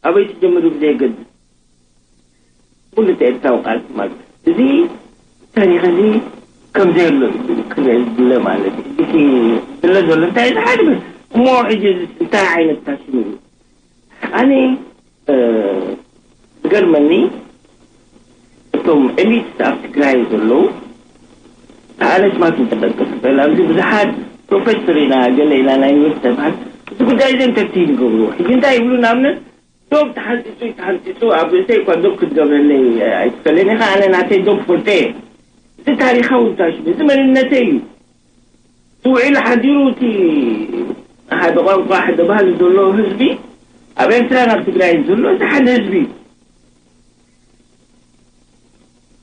ኣበይ ትጀምሩ ብዘየገድስ፣ ኩሉ እቲ ኤርትራዊ ቃልሲ ማለት፣ እዚ ታሪኽ እዚ ከም ዘየሎ እዩ ክረአ ዝድለ ማለት እዩ። እቲ ዝድለ ዘሎ እንታይ እዩ? ሓደ እሞ ሕጂ እዚ እንታይ ዓይነት ታሽሙ እዩ? ኣነ፣ እ፣ ዝገርመኒ፣ እቶም ኤሊት ኣብ ትግራይ ዘለዉ፣ ኣነ ስማት እንተጠቅስ ይኽእል፣ ኣብዚ ብዙሓት ፕሮፌሰር ኢና፣ ገለ ኢና፣ ናይ ዩኒቨርሲቲ ተምሃር፣ እቲ ጉዳይ እዚ እንተርቲን ይገብርዎ። ሕጂ እንታይ ይብሉ? ንኣብነት፣ ዶብ ተሓንፂፁ እዩ፣ ተሓንፂፁ፣ ኣብ ርእሰይ እኳ ዶብ ክትገብረለይ ኣይትኽእልን ኢኻ፣ ኣነ ናተይ ዶብ ፈልጦ እየ። እዚ ታሪኻዊ ታሽሙ፣ እዚ መንነተይ እዩ። ውዒሉ ሓዲሩ እቲ ሓደ ቋንቋ፣ ሓደ ባህሊ ዘሎ ህዝቢ ኣብ ኤርትራን ኣብ ትግራይን ዘሎ፣ እዚ ሓደ ህዝቢ እዩ።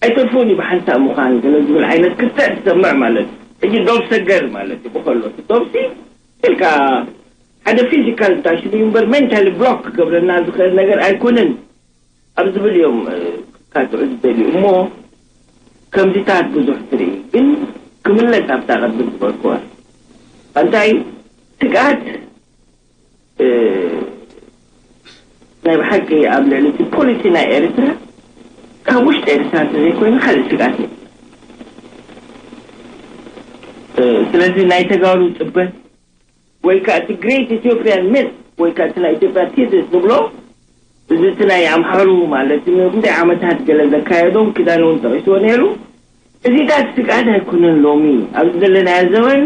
ኣይተርፎን እዩ ብሓንሳእ ምዃን፣ ገለ ዝብል ዓይነት ክስተት ትሰምዕ ማለት እዩ። ሕጂ ዶብ ሰገር ማለት እዩ። ብኸሎ እቲ ዶብሲ ኢልካ ሓደ ፊዚካል ታሽሙ እዩ እምበር፣ ሜንታሊ ብሎክ ክገብረና ዝኽእል ነገር ኣይኮነን። ኣብ ዝብል እዮም፣ እ፣ ካትዑ ዝደልዩ እሞ፣ ከምዚታት ብዙሕ ትርኢ። ግን ክምለስ ኣብታ ቅድም ዝበልክዋ፣ እንታይ ስግኣት፣ እ፣ ናይ ብሓቂ ኣብ ልዕሊ እቲ ፖሊሲ ናይ ኤርትራ፣ ካብ ውሽጢ ኤርትራ እንተዘይኮይኑ ካልእ ስግኣት የለን። እ፣ ስለዚ ናይ ተጋሩ ጽበት ወይ ከዓ እቲ ግሬት ኢትዮጵያን ሚት ወይ ከዓ እቲ ናይ ኢትዮጵያ ቴሲስ ንብሎ፣ እዚ እቲ ናይ ኣምሓሩ ማለት ንብዙሕ ዓመታት ገለ ዘካየዶም ኪዳነ እውን ጠቒስዎ ነይሩ። እዚታት ስግኣት ኣይኮነን። ሎሚ ኣብዚ ዘለናዮ ዘመን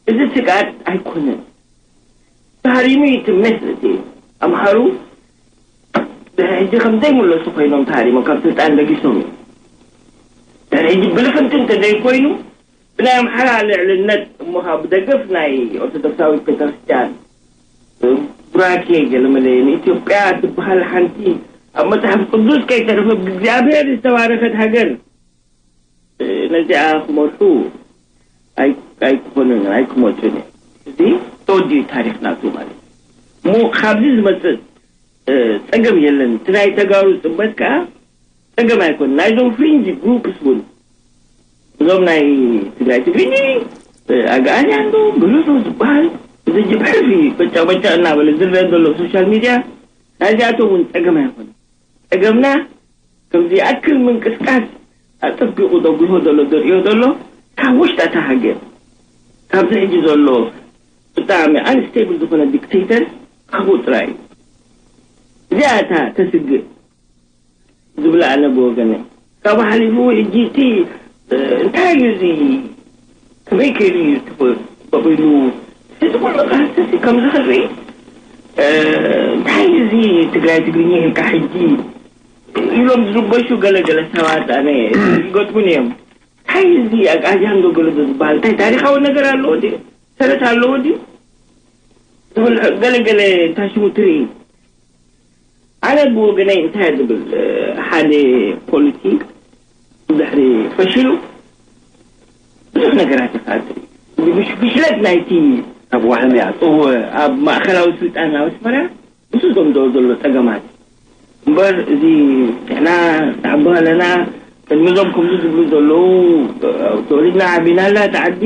እዚ ስግኣት ኣይኮነን። ተሃሪሙ እዩ እቲ ሚት እቲ ኣምሓሩ ድሕሪ ሕጂ ከም ዘይምለሱ ኮይኖም ተሃሪሞም ካብ ስልጣን ለጊሶም እዮም። ድሕሪ ሕጂ ብልፍንቲ እንተዘይኮይኑ ብናይ ኣምሓራ ልዕልነት እሞ ኸዓ ብደገፍ ናይ ኦርቶዶክሳዊት ቤተክርስትያን ቡራኬ ገለመለ ንኢትዮጵያ ትበሃል ሓንቲ ኣብ መጽሓፍ ቅዱስ ከይተረፈ ብእግዚኣብሔር ዝተባረኸት ሃገር ነዚኣ ክመርሑ ኣይ-፣ ኣይክኾኑን ኣይክመጹን እዮም። እዚ ተወዲኡ ታሪኽ ናቱ ማለት እዩ። እሞ ካብዚ ዝመጽእ እ፣ ጸገም የለን። እቲ ናይ ተጋሩ ጽበት ከኣ ጸገም ኣይኮነን። ናይዞም ፍሪንጅ ግሩፕስ እውን፣ እዞም ናይ ትግራይ ትግርኛ፣ እ፣ ኣግኣዝያን ዶ ገለ ዶ ዝበሃል፣ እዚ ጅብ ሕልፊ በጫ በጫ እናበለ ዝረአ ዘሎ ኣብ ሶሻል ሚድያ፣ ናይዚኣቶም እውን ጸገም ኣይኮነን። ጸገምና ከምዚ ይኣክል ምንቅስቃስ ኣጸቢቑ ደጒሆ ዘሎ፣ ዘርእዮ ዘሎ፣ ካብ ውሽጢ እታ ሃገር፣ ካብዚ ሕጂ ዘሎ ብጣዕሚ ኣንስቴብል ዝኾነ ዲክቴተር ክፉእ ጥራይ እዩ። እዚኣ እታ ተስግእ ዝብላ ኣነ ብወገነይ። ካብኡ ሓሊፉ ሕጂ እቲ፣ እ፣ እንታይ እዩ እዚ? ከመይ ከይዱ እዩ ተፈ-፣ ተፈቒዱ? እዚ ኩሉ ቃልሲ እዚ ከምዚ ክርኢ፣ እ፣ እንታይ እዩ እዚ ትግራይ ትግርኛ ኢልካ ሕጂ ኢሎም ዝርበሹ ገለ ገለ ሰባት ኣነ ይገጥሙኒ እዮም። እንታይ እዚ ኣግኣዝያን ዶ ገለ ዶ ዝበሃል እንታይ ታሪኻዊ ነገር ኣለዎ ድዩ? ሰረት ኣለዎ ድዩ? ዝብል ገለ ገለ እንታይ ሽሙ ትርኢ። ኣነ ብወገነይ እንታይ ዝብል፣ እ፣ ሓደ ፖሊሲ ድሕሪ ፈሽሉ ብዙሕ ነገራት ኢኻ ትርኢ። እዚ ፍሽ-፣ ፍሽለት ናይቲ ኣብ ዋሕምያ ጽውዕ ኣብ ማእከላዊ ስልጣን ኣብ ኣስመራ ምስ እዞም ዶ ዘሎ ጸገማት እምበር፣ እዚ ጥዕና ንዓቢ ኣለና፣ ቅድሚ እዞም ከምዚ ዝብሉ ዘለዉ፣ ተወሊድና ዓቢናላ፣ እቲ ዓዲ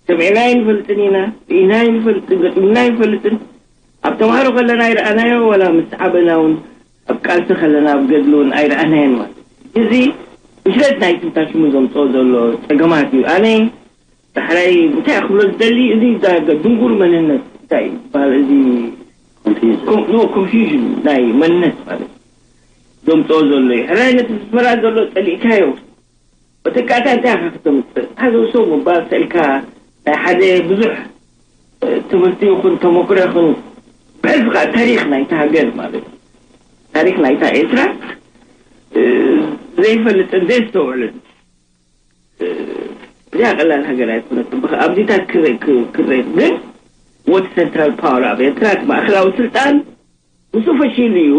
ሰሚዕና ኣይንፈልጥን ኢና፣ ርኢና ኣይንፈልጥን፣ ገጢምና ኣይንፈልጥን። ኣብ ተምሃሮ ከለና ኣይረኣናዮ፣ ዋላ ምስ ዓበና እውን ኣብ ቃልሲ ከለና ኣብ ገድሊ እውን ኣይረኣናዮን ማለት እዩ። እዚ ብስለት ናይ ትንታሽሙ ዘምፅኦ ዘሎ ጸገማት እዩ። ኣነ ዳሕራይ እንታይ ክብሎ ዝደሊ፣ እዚ ዳ-፣ ድንጉር መንነት እንታይ እዩ ዝበሃል? እዚ ኮንፊውዥን። ኮም-፣ ኖ፣ ኮንፊውዥን ናይ መንነት ማለት እዩ ዘምፅኦ ዘሎ እዩ። ሕራይ ነቲ ዝስመራ ዘሎ ጸሊእካዮ። እቲ ቃታ እንታይ ኢኻ ክተምፅእ? ሓደ ሰብ ምባል ስእልካ ናይ ሓደ ብዙሕ፣ እ፣ ትምህርቲ ይኹን ተመክሮ ይኹን ብሕልፊ ከዓ ታሪኽ ናይታ ሃገር ማለት እዩ። ታሪኽ ናይታ ኤርትራ፣ እ፣ ዘይፈልጥን ዘይስተውዕልን፣ እ፣ እዚኣ ቀላል ሃገር ኣይኮነትን። ብኸ ኣብዚታት ክረ- ክ- ክረድ ግን ወቲ ሰንትራል ፓወር ኣብ ኤርትራ እቲ ማእኸላዊ ስልጣን ምስኡ ፈሺሉ እዩ።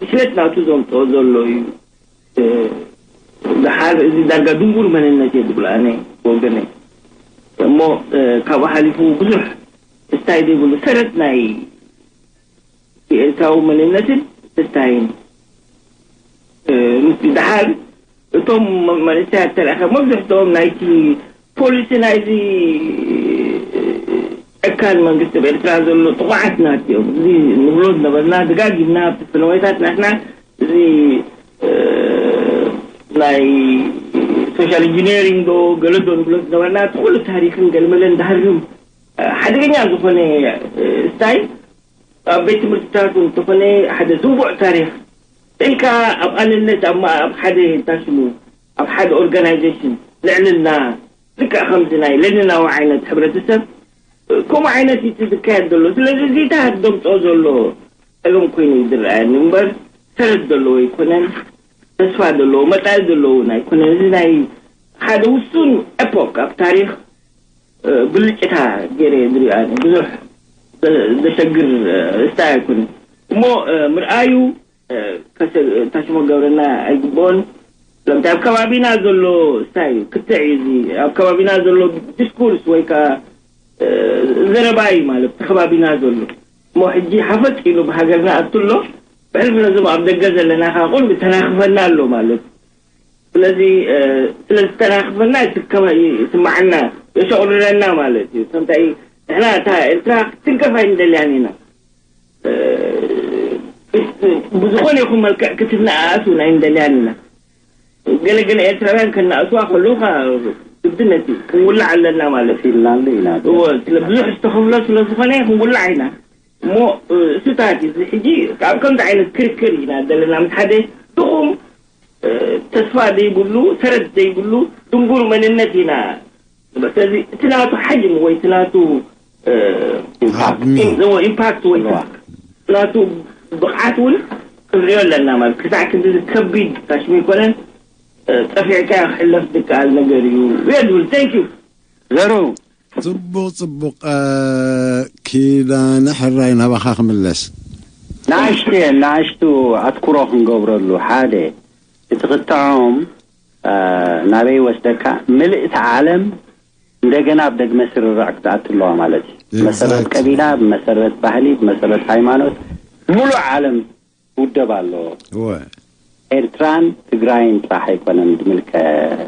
ፍሽለት ናቱ ዘምፅኦ ዘሎ እዩ። እ፣ ደሓር እዚ ዳርጋ ድንጉር መንነት እየ ዝብሎ ኣነ ወገነ። እሞ እ፣ ካብኡ ሓሊፉ ብዙሕ ስታይ ዘይብሉ ሰረት ናይ ኤርትራዊ መንነትን ስታይን እ፣ ምስ ደሓር እቶም መ- መንእሰያት ተረኸ መብዝሕትኦም ናይቲ ፖሊሲ ናይዚ ጨካን መንግስቲ ኣብ ኤርትራ ዘሎ ጥቑዓት ናት እዮም። እዚ ንብሎ ዝነበርና ደጋጊምና ኣብቲ ፍልመታት ናትና እዚ እ፣ ናይ ሶሻል ኢንጂነሪንግ ዶ ገለ ዶ ንብሎ ዝነበርና እቲ ኩሉ ታሪክን ገልመለን ዳህርም እ፣ ሓደገኛ ዝኾነ እ፣ ስታይ ኣብ ቤት ትምህርትታት እውን እንተኾነ ሓደ ዝንቡዕ ታሪክ ኢልካ ኣብ ኣንነት ኣብ ማ- ኣብ ሓደ ታሽሙ ኣብ ሓደ ኦርጋናይዜሽን ልዕልና ልክዕ ከምዚ ናይ ሌኒናዊ ዓይነት ሕብረተሰብ እ፣ ከምኡ ዓይነት እዩ ዝካየድ ዘሎ። ስለዚ እዚታት ደምፅኦ ዘሎ ፀገም ኮይኑ እዩ ዝረኣየኒ እምበር ሰረት ዘለዎ ኣይኮነን። ተስፋ ዘለዎ መፃኢ ዘለዎ እውን ኣይኮነን። እዚ ናይ ሓደ ውሱን ኤፖክ ኣብ ታሪክ እ፣ ብልጭታ ገይረ ዝሪኦ ኣነ ብዙሕ ዘ- ዘሸግር እ፣ ስታይ ኣይኮነን እሞ እ፣ ምርኣዩ እ፣ ከሸ- ታሽሞ ገብረና ኣይግብኦን። ስለምንታይ ኣብ ከባቢና ዘሎ ስታይ እዩ ክትዕ እዩ እዚ ኣብ ከባቢና ዘሎ ዲስኩርስ ወይ ከዓ እ፣ ዘረባ እዩ ማለት እቲ ከባቢና ዘሎ እሞ ሕጂ ሓፈጥ ኢሉ ብሃገርና ኣቱ ኣሎ ብሕልፊ ነዞም ኣብ ደገ ዘለና ከዓ ቁልቢ ተናኽፈና ኣሎ ማለት ስለዚ እ፣ ስለ ዝተናኽፈና ይስከመ ይስማዓና የሸቑርረና ማለት እዩ ከምታይ ንሕና እታ ኤርትራ ክትንከፍ ኣይንደልያን ኢና እ፣ ብዝኾነ ይኹን መልክዕ ክትነኣኣስ እውን ኣይንደልያን ኢና ገለገለ ኤርትራውያን ከነኣስዋ ከለዉ ከዓ ግድነት እዩ ክንውላዕ ኣለና ማለት እዩ ፊንላንድ ኢና እዎ ስለ ብዙሕ ዝተኸፍሎ ስለ ዝኾነ ክንውላዕ ኢና እሞ እ፣ እሱታት እዩ እዚ ሕጂ ካብ ከምዚ ዓይነት ክርክር ኢና ዘለና ምስ ሓደ ድኹም ተስፋ ዘይብሉ ሰረት ዘይብሉ ድንጉር መንነት ኢና ስለዚ እቲ ናቱ ሓጅም ወይ እቲ ናቱ ኢምፓክት ወይ ናቱ ብቕዓት እውን ክንሪኦ ኣለና ማለት ክሳዕ ክንዲ ከቢድ ታሽሙ ይኮነን ጠፊዕካ ክሕለፍ ዝከኣል ነገር እዩ የድብል thank you ዘሩ ጽቡቕ ጽቡቕ ኪዳነ ሕራይ ናባኻ ክምለስ ናእሽቱ ናእሽቱ ኣትኩሮ ክንገብረሉ ሓደ እቲ ክትዖም ናበይ ወስደካ ምልእቲ ዓለም እንደገና ኣብ ደግመ ስርርዕ ክትኣቱ ኣለዋ ማለት እዩ መሰረት ቀቢላ ብመሰረት ባህሊ ብመሰረት ሃይማኖት ሙሉእ ዓለም ክውደብ ኣለዎ እወ ኤርትራን ትግራይን ጥራሕ ኣይኮነን ዝምልከት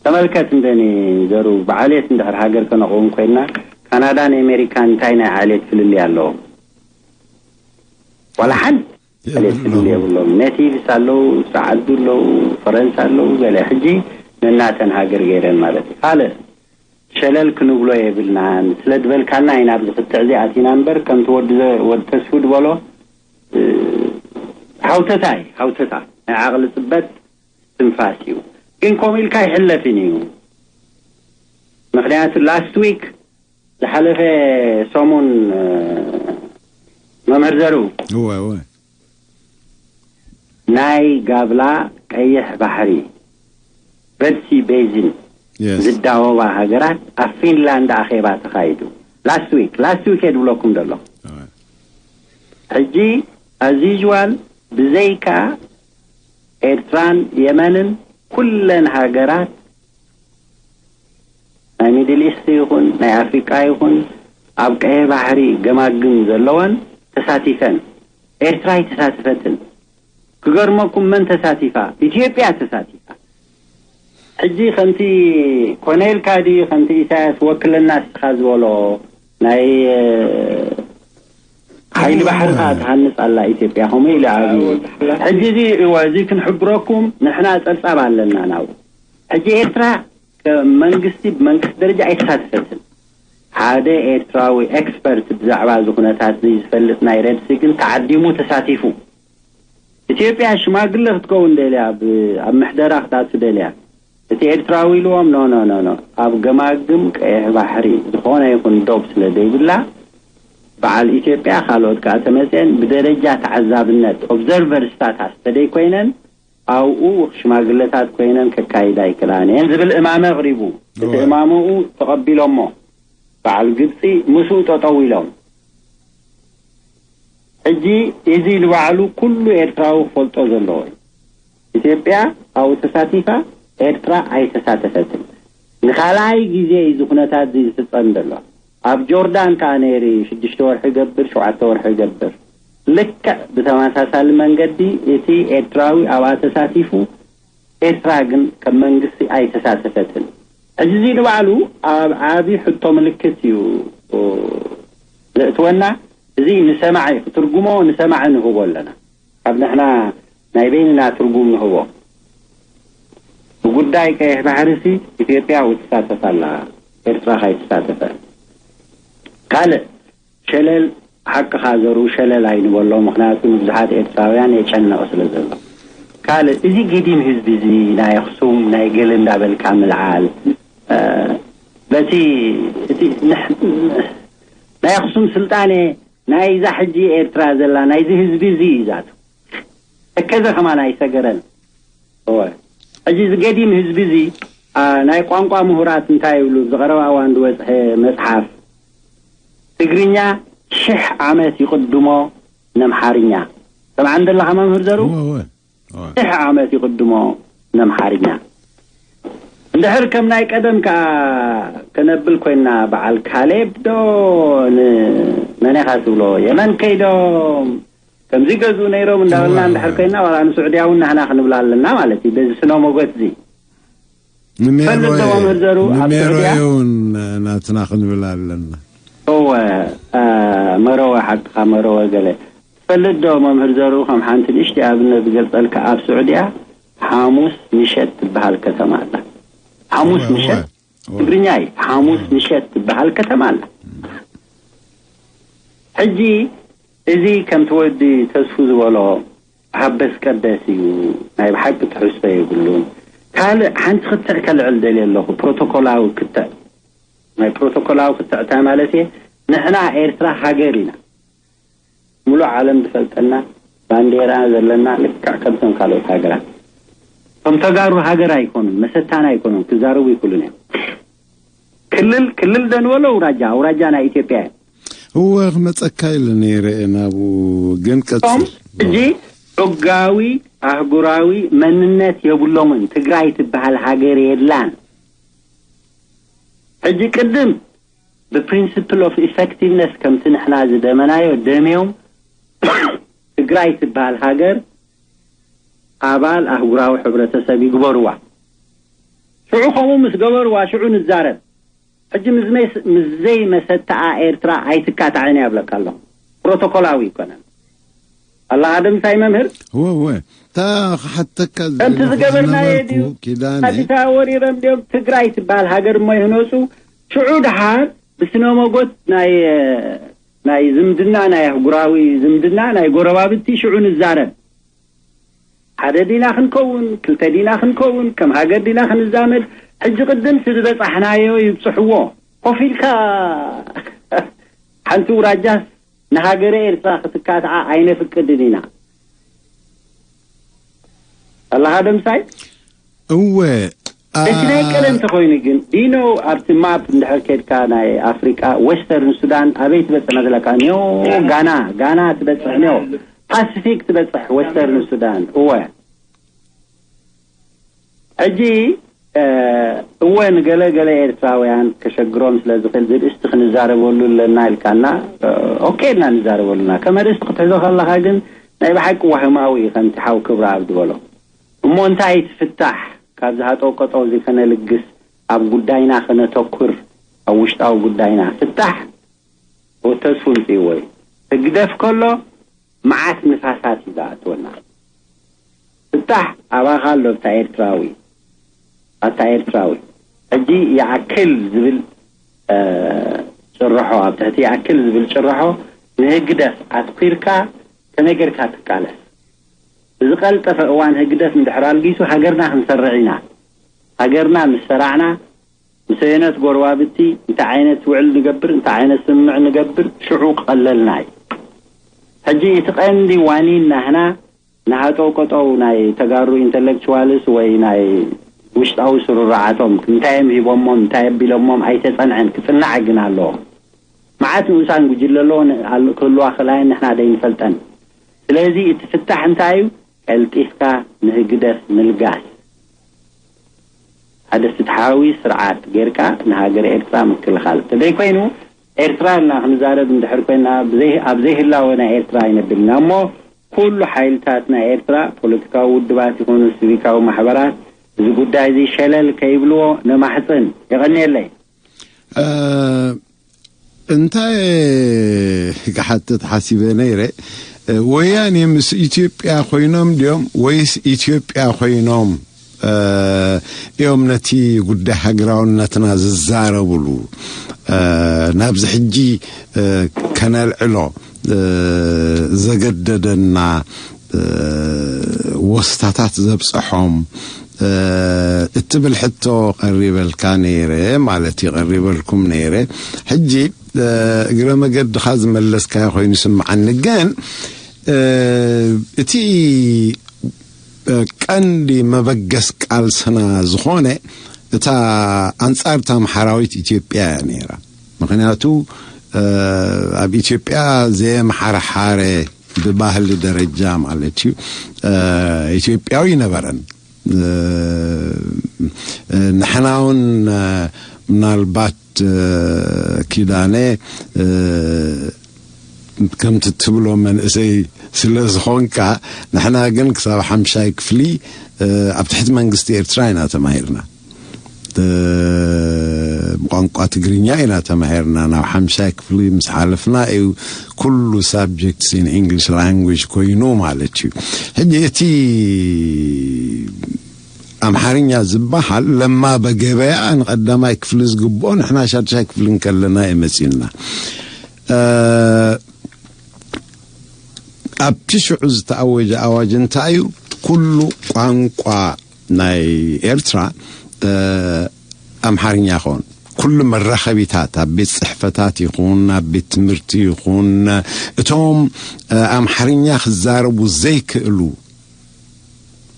ተመልከት እንደኒ ዘሩ ብዓልየት እንድሕር ሃገር ከነቕውም ኮይንና ካናዳን ኣሜሪካን እንታይ ናይ ዓልየት ፍልልይ ኣለዎም ዋላ ሓንቲ ዓልየት ፍልልይ የብሎም ኔቲቭስ ኣለዉ ስዓዱ ኣለዉ ፈረንሳ ኣለዉ ገለ ሕጂ ነናተን ሃገር ገይረን ማለት እዩ ካልእ ሸለል ክንብሎ የብልናን ስለ ዝበልካና ኢና ኣብዚ ክትዕ እዚ ኣቲና እምበር ከምቲ ወዲ ወዲ ተስፉ ዝበሎ ሃውተታ እዩ ሃውተታ ናይ ዓቕሊ ፅበት ትንፋስ እዩ ግን ከምኡ ኢልካ ይሕለፍን እዩ ምክንያቱ last week ዝሓለፈ ሰሙን መምህር ዘርኡ እወ እወ ናይ ጋብላ ቀይሕ ባሕሪ ረድሲ ቤዚን ዝዳወባ ሃገራት ኣብ ፊንላንድ ኣኼባ ተኻይዱ last week last week እየ ዝብለኩም ዘሎ ሕጂ as usual ብዘይካ ኤርትራን የመንን ኩለን ሃገራት ናይ ሚድል ኢስት ይኹን ናይ ኣፍሪቃ ይኹን ኣብ ቀይሕ ባሕሪ ገማግም ዘለወን ተሳቲፈን ኤርትራ ኣይተሳተፈትን ክገርመኩም መን ተሳቲፋ ኢትዮጵያ ተሳቲፋ ሕጂ ከምቲ ኮነ ኢልካ ድዩ ከምቲ ኢሳያስ ወክለና እስኻ ዝበሎ ናይ ሓይሊ ባሕርኻ ትሃንፅ ኣላ ኢትዮጵያ ከምኡ ኢሉ ዓብዩ ሕጂ እዚ እዋ እዚ ክንሕብረኩም ንሕና ፀብፃብ ኣለና ናብኡ ሕጂ ኤርትራ ከም መንግስቲ ብመንግስቲ ደረጃ ኣይተሳተፈትን ሓደ ኤርትራዊ ኤክስፐርት ብዛዕባ እዚ ኩነታት እዚ ዝፈልጥ ናይ ረድሲ ግን ተዓዲሙ ተሳቲፉ ኢትዮጵያ ሽማግለ ክትከውን ደልያ ኣብ ምሕደራ ክትኣቱ ደልያ እቲ ኤርትራዊ ኢልዎም no no no no ኣብ ገማግም ቀይሕ ባሕሪ ዝኾነ ይኹን ዶብ ስለ ዘይብላ በዓል ኢትዮጵያ ካልኦት ከኣ ተመፅአን ብደረጃ ተዓዛብነት observer status ተደይ ኮይነን ኣብኡ ሽማግለታት ኮይነን ከካይዳ ኣይክእላን እየን ዝብል እማመ ኣቕሪቡ። እቲ እማመኡ ተቐቢሎሞ። በዓል ግብፂ ምስኡ ጠጠው ኢሎም። ሕጂ እዚ ንባዕሉ ኩሉ ኤርትራዊ ክፈልጦ ዘለዎ እዩ። ኢትዮጵያ ኣብኡ ተሳቲፋ፣ ኤርትራ ኣይተሳተፈትን። ንኻልኣይ ግዜ እዩ እዚ ኩነታት እዚ ዝፍጸም ዘሎ። ኣብ ጆርዳን ከኣ ነይሩ፣ ሽዱሽተ ወርሒ ይገብር፣ ሸውዓተ ወርሒ ይገብር። ልክዕ ብተመሳሳሊ መንገዲ እቲ ኤርትራዊ ኣብኣ ተሳቲፉ፣ ኤርትራ ግን ከም መንግስቲ ኣይተሳተፈትን። ሕጂ እዚ ንባዕሉ ኣብ ዓቢ ሕቶ ምልክት እዩ ዘእትወና። እዚ ንሰማዒ ክትርጉሞ ንሰማዒ ንህቦ ኣለና። ካብ ንሕና ናይ በይንና ትርጉም ንህቦ። ብጉዳይ ቀይሕ ባሕሪ ሲ ኢትዮጵያ ትሳተፍ ኣላ፣ ኤርትራ ካይትሳተፈ። ካልእ ሸለል ሓቅኻ ዘሩ ሸለል ኣይንበሎ፣ ምኽንያቱ ንብዙሓት ኤርትራውያን የጨንቕ ስለ ዘሎ። ካልእ እዚ ገዲም ህዝቢ እዚ ናይ ኣኽሱም ናይ ገለ እንዳበልካ ምልዓል፣ እ፣ በቲ እቲ ንሕ-፣ ናይ ኣኽሱም ስልጣነ ናይዛ ሕጂ ኤርትራ ዘላ ናይዚ ህዝቢ እዚ እዩ ዛቱ። ተከዘ ከማን ኣይሰገረን። እወ። ሕጂ እዚ ገዲም ህዝቢ እዚ፣ አ፣ ናይ ቋንቋ ምሁራት እንታይ ይብሉ? ዝቐረባ እዋን ዝወጽሐ መጽሓፍ ትግርኛ ሽሕ ዓመት ይቕድሞ ነምሓርኛ። ሰምዓን ዘለኻ መምህር ዘሩ? እወ፣ እወ፣ እወ። ሽሕ ዓመት ይቕድሞ ነምሓርኛ። እንድሕር ከም ናይ ቀደም ከኣ ከነብል ኮይና በዓል ካሌብ ዶ ን-፣ መን ኢኻ ትብሎ? የመን ከይዶም ከምዚ ገዝኡ ነይሮም እንዳበልና እንድሕር ኮይና፣ ዋላ ንስዑድያ እውን ናህና ክንብላ ኣለና ማለት እዩ። በዚ ስነ ሞገት እዚ ንሜሮ ፈልጥ ዶ መምህር ዘሩ ኣብ ንሜሮ ስዑድያ? እውን ናትና ክንብል ኣለና። እወ፣ አ፣ መረወ ሓቅኻ መረወ ገለ። ትፈልጥ ዶ መምህር ዘሩ ከም ሓንቲ ንእሽተይ ኣብነት ዝገልጸልካ ኣብ ስዑድያ ሓሙስ ምሸት ትበሃል ከተማ ኣላ። ሓሙስ እወ፣ ምሸት እወ፣ እወ። ትግርኛ እዩ። ሓሙስ ምሸት ትበሃል ከተማ ኣላ። ሕጂ እዚ ከምቲ ወዲ ተስፉ ዝበሎ ሃበስ ቀደስ እዩ። ናይ ብሓቂ ትሕዝቶ የብሉን። ካልእ ሓንቲ ክትዕ ከልዕል ደልየ ኣለኹ። ፕሮቶኮላዊ ክትዕ። ናይ ፕሮቶኮላዊ ክትዕ እንታይ ማለት እየ? ንሕና ኤርትራ ሃገር ኢና። ሙሉእ ዓለም ዝፈልጠና ባንዴራ ዘለና ልክዕ ከምቶም ካልኦት ሃገራት። እቶም ተጋሩ ሃገር ኣይኮኑን፣ መሰታና ኣይኮኑን፣ ክዛረቡ ይክእሉን እዮም። ክልል፣ ክልል ዶ ንበሎ ኣውራጃ፣ ኣውራጃ ናይ ኢትዮጵያ እዩ። እወ፣ ክመጸካ ኢለ ነይረ እየ ናብኡ፣ ግን ቀጽል። እቶም ሕጂ ሕጋዊ ኣህጉራዊ መንነት የብሎምን። ትግራይ ትበሃል ሃገር የላን። ሕጂ ቅድም ብፕሪንሲፕል ኦፍ ኢፌክቲቭነስ ከምቲ ንሕና ዝደመናዮ ደምዮም ትግራይ ትበሃል ሃገር ኣባል ኣህጉራዊ ሕብረተሰብ ይግበርዋ። ሽዑ ከምኡ ምስ ገበርዋ ሽዑ ንዛረብ። ሕጂ ምስ መስ-፣ ምስ ዘይመሰተኣ ኤርትራ ኣይትካታዕን እያ እብለካ ኣለኹ። ፕሮቶኮላዊ ኣይኮነን። ኣላ ሓደ ምሳይ መምህር? እወ፣ እወ። እታ ክሓተካ ከምቲ ዝደለኹ ዝገበርናዮ ዝነበርኩ ድዩ? ኪዳነ። ኣዲስ ኣበባ ወሪሮም ድዮም ትግራይ ትበሃል ሃገር እሞ ይህነፁ? ሽዑ ደሓር ብስነ መጎት ናይ፣ ናይ ዝምድና፣ ናይ ኣህጉራዊ ዝምድና፣ ናይ ጎረባብቲ ሽዑ ንዛረብ። ሓደ ዲና ክንከውን፣ ክልተ ዲና ክንከውን፣ ከም ሃገር ዲና ክንዛመድ? ሕጂ ቅድም ስዝበጻሕናዮ ይብጽሕዎ። ኮፍ ኢልካ ሓንቲ ውራጃስ ንሃገረ ኤርትራ ክትካትዓ ኣይነፍቅድን ኢና። ኣለኻ ደምሳይ? እወ። አ- እቲ ናይ ቀደም እንተኾይኑ ግን፣ ዲኖ ኣብቲ ማፕ እንድሕር ከድካ ናይ ኣፍሪቃ፣ ዌስተርን ሱዳን ኣበይ ትበጽሕ መስለካ? ኒዮ ጋና፣ ጋና ትበጽሕ፣ ኒዮ ፓሲፊክ ትበጽሕ፣ ዌስተርን ሱዳን። እወ። ሕጂ፣ እ፣ እወ፣ ንገለ ገለ ኤርትራውያን ከሸግሮም ስለ ዝኽእል፣ ዝርእስቲ ክንዛረበሉ ኣለና ኢልካና፣ እ፣ ኦኬ ኢልና ንዛረበሉና። ከም ኣርእስቲ ክትሕዞ ከለኻ ግን፣ ናይ ብሓቂ ዋህማዊ እዩ፣ ከምቲ ሓው ክብረኣብ ዝበሎ። እሞ እንታይ ትፍታሕ? ካብ ዝሃጠውቀጠው እዚ ከነልግስ፣ ኣብ ጉዳይና ከነተኩር፣ ኣብ ውሽጣዊ ጉዳይና። ፍታሕ ተስፉ ምጽእዎ እዩ። ህግደፍ ከሎ መዓት ንፋሳት እዩ ዝኣትወና። ፍታሕ ኣባኻ ኣሎ፣ ኣብታ ኤርትራዊ፣ ኣብታ ኤርትራዊ። ሕጂ ይኣክል ዝብል፣ እ፣ ጭርሖ፣ ኣብ ትሕቲ ይኣክል ዝብል ጭርሖ ንህግደፍ ኣትኲርካ ከመይ ጌርካ ትቃለስ? ብዝቐልጠፈ እዋን ህግደፍ እንድሕር ኣልጊሱ ሃገርና ክንሰርዕ ኢና። ሃገርና ምስ ሰራዕና፣ ምስ ኣየኖት ጎረባብቲ እንታይ ዓይነት ውዕል ንገብር፣ እንታይ ዓይነት ስምምዕ ንገብር፣ ሽዑ ቀለልና እዩ። ሕጂ እቲ ቀንዲ ዋኒን ናህና ንሃጠው ቀጠው ናይ ተጋሩ ኢንተሌክቹዋልስ ወይ ናይ ውሽጣዊ ስሩርዓቶም እንታይ እዮም ሂቦሞም፣ እንታይ ኣቢሎሞም ኣይተጸንዐን፣ ክጽናዕ ግን ኣለዎ። መዓት ንኡሳን ጉጅለ ኣለዎ፣ ን-፣ ኣል-፣ ክህልዋ ክእላየን ንሕና ደይንፈልጠን። ስለዚ እቲ ፍታሕ እንታይ እዩ? ቀልጢፍካ ንህግደፍ ምልጋስ። ሓደ ፍትሓዊ ስርዓት ጌርካ ንሃገር ኤርትራ ምክልኻል። ተዘይኮይኑ ኤርትራ ኢልና ክንዛረብ እንድሕር ኮይና፣ ብዘይ-፣ ኣብ ዘይህላወ ናይ ኤርትራ ኣይነብልና እሞ፣ ኩሉ ሓይልታት ናይ ኤርትራ፣ ፖለቲካዊ ውድባት ይኹኑ ሲቪካዊ ማሕበራት፣ እዚ ጉዳይ እዚ ሸለል ከይብልዎ ነማሕጽን። የቐንየለይ። እ፣ እንታይ ክሓትት ሓሲበ ነይረ፣ እ፣ ወያኔ ምስ ኢትዮጵያ ኮይኖም ድዮም ወይስ ኢትዮጵያ ኮይኖም፣ እ፣ እዮም ነቲ ጉዳይ ሃገራውነትና ዝዛረብሉ? እ፣ ናብዚ ሕጂ፣ እ፣ ከነልዕሎ፣ እ፣ ዘገደደና፣ እ፣ ወስታታት ዘብጽሖም፣ እ፣ እትብል ሕቶ ቀሪበልካ ነይረ ማለት እዩ፣ ቀሪበልኩም ነይረ። ሕጂ፣ እ፣ እግረ መገድኻ ዝመለስካዮ ኮይኑ ይስምዓኒ፣ ግን፣ እ፣ እቲ፣ እ፣ ቀንዲ መበገስ ቃልስና ዝኾነ እታ ኣንጻር እታ ኣምሓራዊት ኢትዮጵያ እያ ነይራ። ምኽንያቱ፣ እ፣ ኣብ ኢትዮጵያ ዘየምሓርሓረ ብባህሊ ደረጃ ማለት እዩ፣ እ፣ ኢትዮጵያዊ ነበረን። እ፣ እ፣ ንሕና እውን፣ እ፣ ምናልባት፣ እ፣ ኪዳነ፣ እ፣ ከምቲ ትብሎ መንእሰይ ስለ ዝኾንካ፣ ንሕና ግን ክሳብ ሓምሻይ ክፍሊ፣ እ፣ ኣብ ትሕቲ መንግስቲ ኤርትራ ኢና ተማሂርና። እ፣ ብቋንቋ ትግርኛ ኢና ተማሂርና። ናብ ሓምሻይ ክፍሊ ምስ ሓለፍና እዩ ኩሉ ሳብጀክትስ ኢን ኢንግሊሽ ላንጉጅ ኮይኑ ማለት እዩ። ሕጂ እቲ ኣምሓርኛ ዝበሃል ለማ በገበያ ንቐዳማይ ክፍሊ ዝግብኦ ንሕና ሻድሻይ ክፍሊ እንከለና እዩ መጺኡና። እ፣ ኣብቲ ሽዑ ዝተኣወጀ ኣዋጅ እንታይ እዩ? ኩሉ ቋንቋ ናይ ኤርትራ፣ እ፣ ኣምሓርኛ ኾን። ኩሉ መራኸቢታት፣ ኣብ ቤት ጽሕፈታት ይኹን፣ ኣብ ቤት ትምህርቲ ይኹን፣ እቶም፣ እ፣ ኣምሓርኛ ክዛረቡ ዘይክእሉ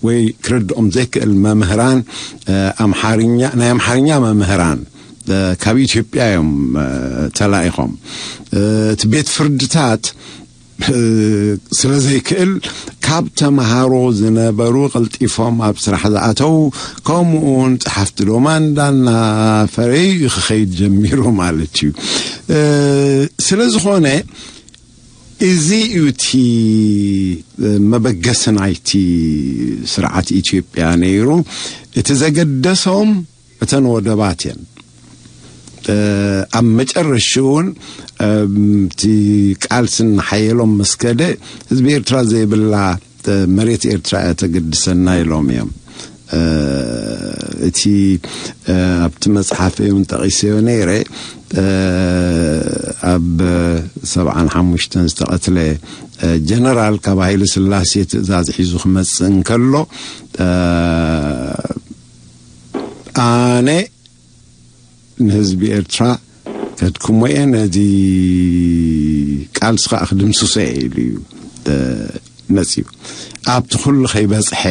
ወይ ክርድኦም ዘይክእል መምህራን፣ እ፣ ኣምሓርኛ፣ ናይ ኣምሓርኛ መምህራን፣ እ፣ ካብ ኢትዮጵያ እዮም፣ እ፣ ተላኢኾም። እ፣ እቲ ቤት ፍርድታት፣ እ፣ ስለ ዘይክእል፣ ካብ ተምሃሮ ዝነበሩ ቀልጢፎም ኣብ ስራሕ ዝኣተው፣ ከምኡ እውን ጸሓፍቲ ዶማንዳ እናፈረዩ እዩ ክኸይድ ጀሚሩ ማለት እዩ። እ፣ ስለ ዝኾነ፣ እዚ እዩ እቲ፣ እ፣ መበገሲ ናይቲ ስርዓት ኢትዮጵያ ነይሩ። እቲ ዘገደሶም እተን ወደባት እየን። እ፣ ኣብ መጨረሽኡ እውን፣ እም፣ እቲ ቃልሲ እናሓየሎም ምስ ከደ፣ ህዝቢ ኤርትራ ዘይብላ፣ እ፣ መሬት ኤርትራ እያ ተገድሰና ኢሎም እዮም። እ፣ እቲ፣ እ፣ ኣብቲ መጽሓፈይ እውን ጠቒሰዮ ነይረ፣ እ፣ ኣብ ሰብዓን ሓሙሽተን ዝተቐትለ፣ እ፣ ጀነራል ካብ ሃይለ ስላሴ ትእዛዝ ሒዙ ክመጽእ እንከሎ፣ እ፣ ኣነ ንህዝቢ ኤርትራ ከድክሞ እየ፣ ነዚ ቃልሲ ኸኣ ክድምስሶ እየ ኢሉ እዩ፣ እ፣ መጺኡ። ኣብቲ ኩሉ ከይበጽሐ፣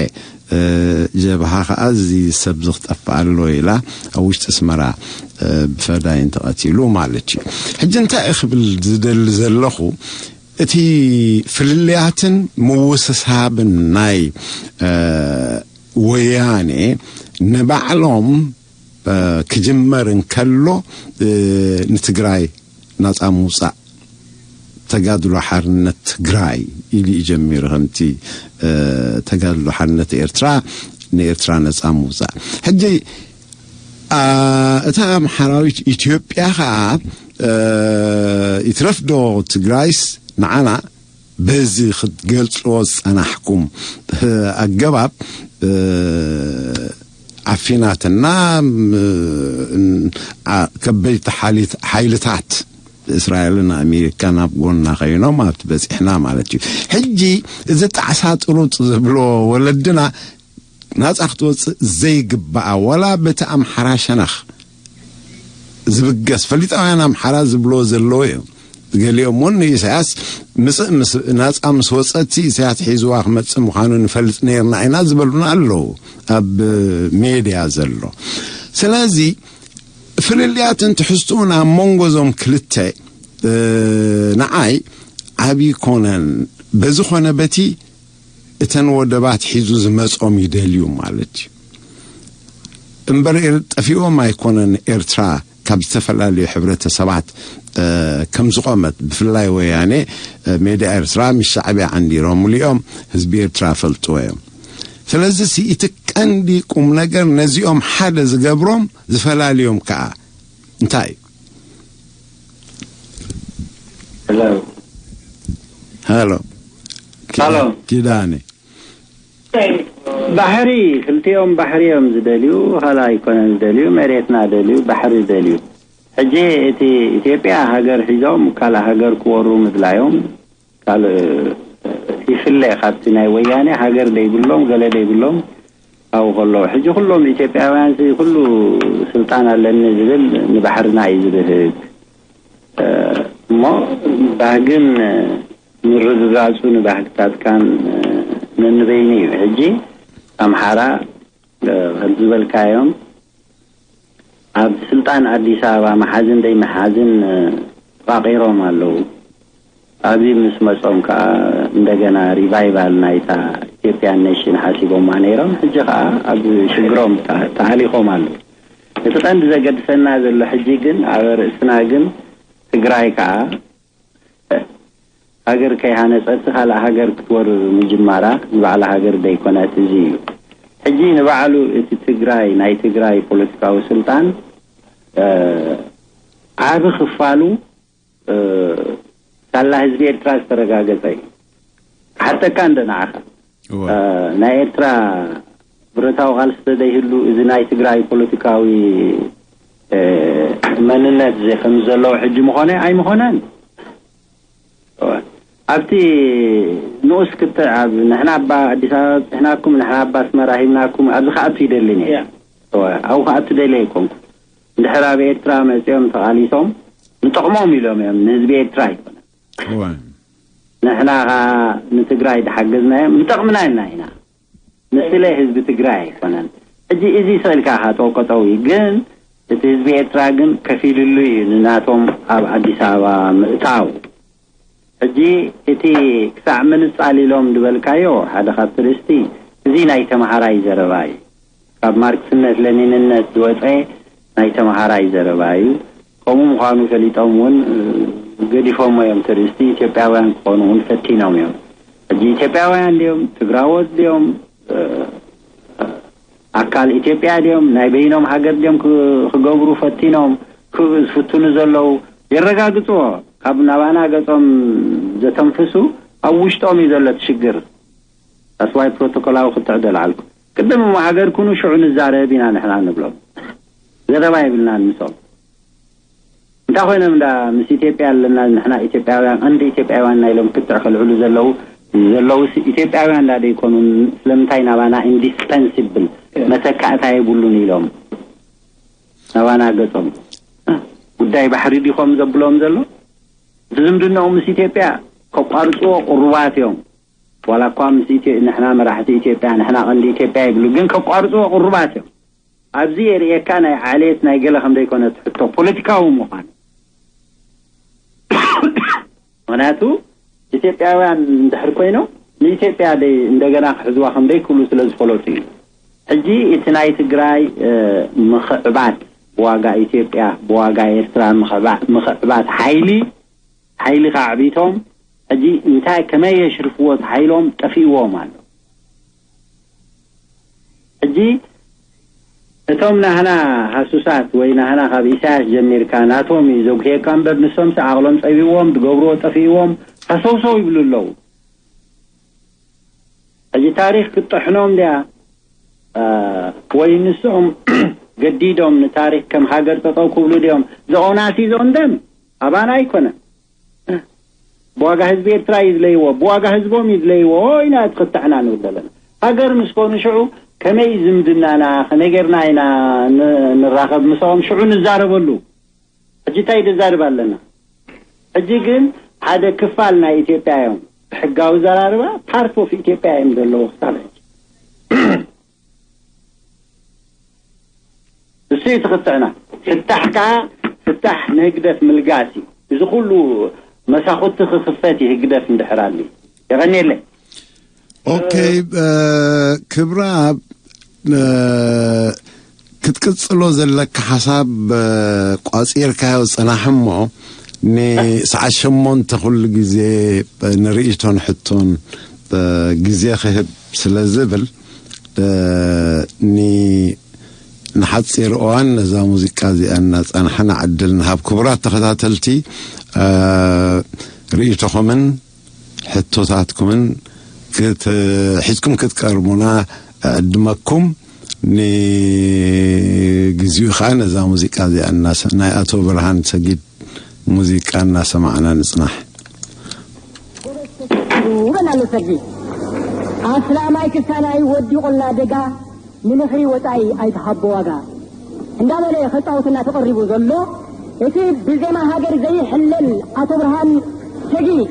እ፣ ጀብሃ ኸኣ እዚ ሰብ እዚ ክጠፍእ ኣለዎ ኢላ ኣብ ውሽጢ ኣስመራ፣ እ፣ ብፈዳይን ተቐቲሉ ማለት እዩ። ሕጂ እንታይ እየ ክብል ዝደሊ ዘለኹ፣ እቲ ፍልልያትን ምውስሳብን ናይ፣ እ፣ ወያኔ ንባዕሎም፣ እ፣ ክጅመር እንከሎ፣ እ፣ ንትግራይ ናጻ ምውጻእ፣ ተጋድሎ ሓርነት ትግራይ ኢሉ እዩ ጀሚሩ። ከምቲ፣ እ፣ ተጋድሎ ሓርነት ኤርትራ ንኤርትራ ነጻ ምውጻእ። ሕጂ፣ ኣ፣ እታ ኣምሓራዊት ኢትዮጵያ ኸኣ፣ እ፣ ይትረፍዶ ትግራይስ ንዓና በዚ ክትገልጽዎ ዝጸናሕኩም ኣገባብ፣ እ፣ ዓፊናትና፣ ም፣ ን-፣ ኣ-፣ ከበድቲ ሓሊት-፣ ሓይልታት እስራኤልን ኣሜሪካን ኣብ ጎና ኮይኖም ኣብቲ በጺሕና ማለት እዩ። ሕጂ እዚ ጣዕሳ ጥሩጥ ዝብሎ ወለድና ናጻ ክትወጽእ ዘይግባኣ፣ ወላ በቲ ኣምሓራ ሸነኽ ዝብገስ፣ ፈሊጣውያን ኣምሓራ ዝብሎ ዘለዎ እዮም። ገሊኦም እውን ንኢሳያስ ምጽእ ምስ ናጻ ምስ ወጸት ኢሳያስ ሒዝዋ ክመጽእ ምዃኑ ንፈልጥ ነርና ኢና ዝበሉና ኣለዉ፣ ኣብ ሜድያ ዘሎ። ስለዚ ፍልልያትን ትሕዝትኡን ኣብ መንጎ እዞም ክልተ ንዓይ ዓብዪ ኮነን። በዚ ኮነ በቲ እተን ወደባት ሒዙ ዝመጾም ይደልዩ ማለት እዩ። እምበር ጠፊኦም ኣይኮነን። ኤርትራ ካብ ዝተፈላለዩ ሕብረተሰባት ከም ዝቆመት፣ ብፍላይ ወያኔ፣ ሜድያ ኤርትራ ምስ ሻዕብያ ዓንዲሮምሉ እዮም። ህዝቢ ኤርትራ ፈልጥዎ እዮም። ስለዚ እቲ ቀንዲ ቁም ነገር ነዚኦም ሓደ ዝገብሮም ዝፈላልዮም ከኣ እንታይ እዩ? ሄሎ። ሃሎ። ሃሎ። ኪዳነ። ባሕሪ፣ ክልቲኦም ባሕሪ እዮም ዝደልዩ። ካልእ ኣይኮነን ዝደልዩ፣ መሬትና ደልዩ፣ ባሕሪ ደልዩ። ሕጂ እቲ ኢትዮጵያ ሃገር ሒዞም ካልእ ሃገር ክወሩ ምድላዮም ካልእ ይፍለ ካብቲ ናይ ወያኔ ሃገር ደይብሎም ገለ ደይብሎም ኣብኡ ከለዉ። ሕጂ ኩሎም ኢትዮጵያውያን ኩሉ ስልጣን ኣለኒ ዝብል ንባሕርና እዩ ዝብህግ። እሞ ባህግን ምርግጋጹ ንባህግታትካን ነንበይኑ እዩ። ሕጂ ኣምሓራ ከም ዝበልካዮም ኣብ ስልጣን ኣዲስ ኣበባ መሓዝን ደይ መሓዝን ተፋቒሮም ኣለዉ። ኣብዚ ምስ መጾም ከኣ እንደገና ሪቫይቫል ናይታ ኢትዮጵያን ኔሽን ሓሲቦማ ነይሮም። ሕጂ ከኣ ኣብ ሽግሮም ተሃሊኾም ኣለዉ። እቲ ቀንዲ ዘገድሰና ዘሎ ሕጂ ግን ኣብ ርእስና ግን ትግራይ ከኣ ሃገር ከይሃነጸት ካልእ ሃገር ክትወርር ምጅማራ ንባዕላ ሃገር ዘይኮነት እዚ እዩ። ሕጂ ንባዕሉ እቲ ትግራይ ናይ ትግራይ ፖለቲካዊ ስልጣን ዓቢ ክፋሉ ሳላ ህዝቢ ኤርትራ ዝተረጋገጸ እዩ። ክሓተካ እንደ ንዓኻ ናይ ኤርትራ ብረታዊ ቃልሲ ተዘይህሉ እዚ ናይ ትግራይ ፖለቲካዊ መንነት እዚ ከም ዘለዎ ሕጂ ምኾነ ኣይምኾነን። ኣብቲ ንኡስ ክትዕ ኣብ ንሕና ኣባ ኣዲስ ኣበባ ኣብፅሕናኩም ንሕና ኣባ ኣስመራ ሂብናኩም ኣብዚ ክኣቱ ይደሊ ነይረ። ኣብኡ ክኣቱ ደሊ ኣይኮንኩ። እንድሕር ኣብ ኤርትራ መፂኦም ተቓሊሶም ንጥቕሞም ኢሎም እዮም ንህዝቢ ኤርትራ ኣይኮነን። ንሕና ኸዓ ንትግራይ ዝሓገዝናዮም ንጠቕምና ኢልና ኢና። ንስለ ህዝቢ ትግራይ ኣይኮነን። ሕጂ እዚ ስእልካ ኸዓ ጠውቀጠው እዩ ግን እቲ ህዝቢ ኤርትራ ግን ከፊልሉ እዩ ንናቶም ኣብ ኣዲስ ኣበባ ምእታው። ሕጂ እቲ ክሳዕ ምንጻል ኢሎም ዝበልካዮ ሓደ ካብ ትርእስቲ እዚ ናይ ተምሃራይ ዘረባ እዩ። ካብ ማርክስነት ለኒንነት ዝወፀ ናይ ተምሃራይ ዘረባ እዩ። ከምኡ ምዃኑ ፈሊጦም እውን ገዲፎሞ እዮም። ትርእስቲ ኢትዮጵያውያን ክኾኑ እውን ፈቲኖም እዮም። ሕጂ ኢትዮጵያውያን ድዮም ትግራዎት ድዮም ኣካል ኢትዮጵያ ድዮም ናይ በይኖም ሃገር ድዮም ክገብሩ ፈቲኖም ዝፍትኑ ዘለዉ የረጋግፅዎ። ካብ ናባና ገፆም ዘተንፍሱ ኣብ ውሽጦም እዩ ዘሎ እቲ ሽግር። ኣስዋይ ፕሮቶኮላዊ ክትዕ ደልዓልኩ ቅድም እሞ ሃገር ኩኑ ሽዑ ንዛረብ ኢና ንሕና ንብሎም። ዘረባ የብልናን ምሶም። እንታይ ኮይኖም እንዳ ምስ ኢትዮጵያ ኣለና ንሕና ኢትዮጵያውያን ቀንዲ ኢትዮጵያውያን ና ኢሎም ክትዕ ከልዕሉ ዘለዉ ዘለውስ ኢትዮጵያውያን እንዳ ደይኮኑ ስለምንታይ ናባና ኢንዲስፐንሲብል መተካእታ የብሉን ኢሎም ናባና ገጾም ጉዳይ ባሕሪ ዲኾም ዘብሎም ዘሎ እቲ ዝምድናኦም ምስ ኢትዮጵያ ከቋርጽዎ ቅሩባት እዮም። ዋላ እኳ ምስ ኢትዮ ንሕና መራሕቲ ኢትዮጵያ ንሕና ቀንዲ ኢትዮጵያ ይብሉ ግን ከቋርጽዎ ቅሩባት እዮም። ኣብዚ የርእየካ ናይ ዓሌት ናይ ገለ ከም ዘይኮነ እቲ ሕቶ ፖለቲካዊ ምዃኑ። ምኽንያቱ ኢትዮጵያውያን እንድሕር ኮይኖም ንኢትዮጵያ ደይ እንደገና ክሕዝዋ ከም ዘይክእሉ ስለ ዝፈለጡ እዩ። ሕጂ እቲ ናይ ትግራይ ምኽዕባት ብዋጋ ኢትዮጵያ ብዋጋ ኤርትራ ምኽዕባት ሓይሊ ሓይሊ ከዕቢቶም ሕጂ እንታይ ከመይ የሽርፍዎ እቲ ሓይሎም ጠፊእዎም ኣሎ። ሕጂ እቶም ናህና ሃሱሳት ወይ ናህና ካብ ኢሳያስ ጀሚርካ ናቶም እዩ ዘጉህየካ እምበር ንሶምሲ ዓቕሎም ጸቢብዎም ዝገብርዎ ጠፊእዎም ሃሰውሰው ይብሉ ኣለዉ። ሕጂ ታሪኽ ክትጥሕኖም ድያ ወይ ንሶም ገዲዶም ንታሪኽ ከም ሃገር ጠጠው ክብሉ ድዮም? ዘኦናሲ ዘኦንደም ኣባና ኣይኮነን። ብዋጋ ህዝቢ ኤርትራ ይድለይዎ ብዋጋ ህዝቦም ይድለይዎ ኢና ትኽትዕና ንብል ዘለና። ሃገር ምስ ኮኑ ሽዑ ከመይ ዝምድናና ከመይ ጌርና ኢና ንራኸብ ምሳኦም ሽዑ ንዛረበሉ። ሕጂ እንታይ ንዛርብ ኣለና? ሕጂ ግን ሓደ ክፋል ናይ ኢትዮጵያ እዮም። ብሕጋዊ ዘራርባ ፓርት ኦፍ ኢትዮጵያ እዮም ዘለዉ ክሳብ ሕጂ። እሱ እዩ ትኽፍዕና። ፍታሕ ከዓ ፍታሕ ንህግደፍ ምልጋስ እዩ። እዚ ኩሉ መሳኹቲ ክኽፈት እዩ ህግደፍ እንድሕር ኣሉ። የቐንየለይ። ኦኬ። ክብራ ክትቅጽሎ ዘለካ ሓሳብ ቋጺርካዮ ጽናሕ እሞ፣ ንሰዓት ሸሞንተ ኩሉ ግዜ ንርእይቶን ሕቶን ግዜ ክህብ ስለ ዝብል፣ ኒ ንሓጺር እዋን ነዛ ሙዚቃ እዚኣ እናጸናሕና ዕድል ንሃብ። ክቡራት ተኸታተልቲ፣ ርእይቶኹምን ሕቶታትኩምን ሒዝኩም ክትቀርቡና እዕድመኩም። ንግዚኡ ከዓ ነዛ ሙዚቃ እዚኣ ናይ ኣቶ ብርሃን ሰጊድ ሙዚቃ እናሰማዕና ንጽናሕ። በላሎ ሰጊድ ኣስላማይ ክሳናይ ወዲቑልና ደጋ ንምኽሪ ወጻኢ ኣይትሃቦ ዋጋ እንዳበለ ከጻውትና ተቐሪቡ ዘሎ እቲ ብዜማ ሃገር ዘይሕለል ኣቶ ብርሃን ሰጊድ።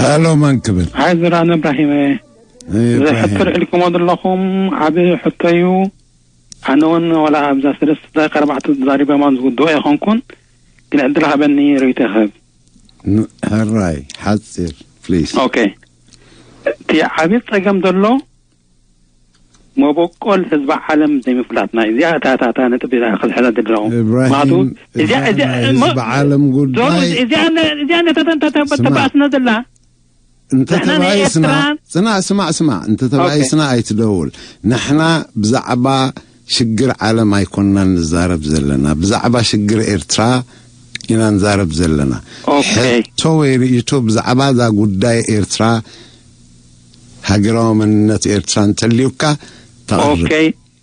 ሃሎ፣ መን ክብል? ሓዝራን እብራሂም። እብራሂም። ሕቶ ልዕልኩሞ ዘለኹም ዓብ ሕቶ እዩ። ኣነ እውን ዋላ ኣብዛ ሰለስተ ደቂቃ ኣርባዕተ ተዛሪበ ማን ዝውድኦ ኣይኮንኩን፣ ግን ዕድል ሃበኒ ርእይቶ ይኽህብ። ሕራይ ሓፂር ፕሊስ። ኦኬ፣ እቲ ዓብይ ፀገም ዘሎ መበቆል ህዝቢ ዓለም ዘይምፍላጥና። እዚኣ እታ እታ እታ ነጥብ እዚኣ ክዝሕላ ዘለኹ። ምኽንያቱ እብራሂም፣ እዚኣ እዚኣ እዚኣ ናይ እሞ ህዝቢ ዓለም ዞሮ ጉዳይ እዚኣ ነ- እዚኣ ነተተንተተ ስማ። ተባእስና ዘላ ንሕና ናይ እንተተባኢስና ኤርትራ ጽናዕ፣ ስማዕ፣ ስማዕ፣ እንተተባኢስና ኣይትደውል። ንሕና ብዛዕባ ሽግር ዓለም ኣይኮንና ንዛረብ ዘለና፣ ብዛዕባ ሽግር ኤርትራ ኢና ንዛረብ ዘለና። ኦኬ። ሕቶ ወይ ርእይቶ ብዛዕባ እዛ ጉዳይ ኤርትራ፣ ሃገራዊ መንነት ኤርትራ እንተልዩካ ተቕርብ። ኦኬ፣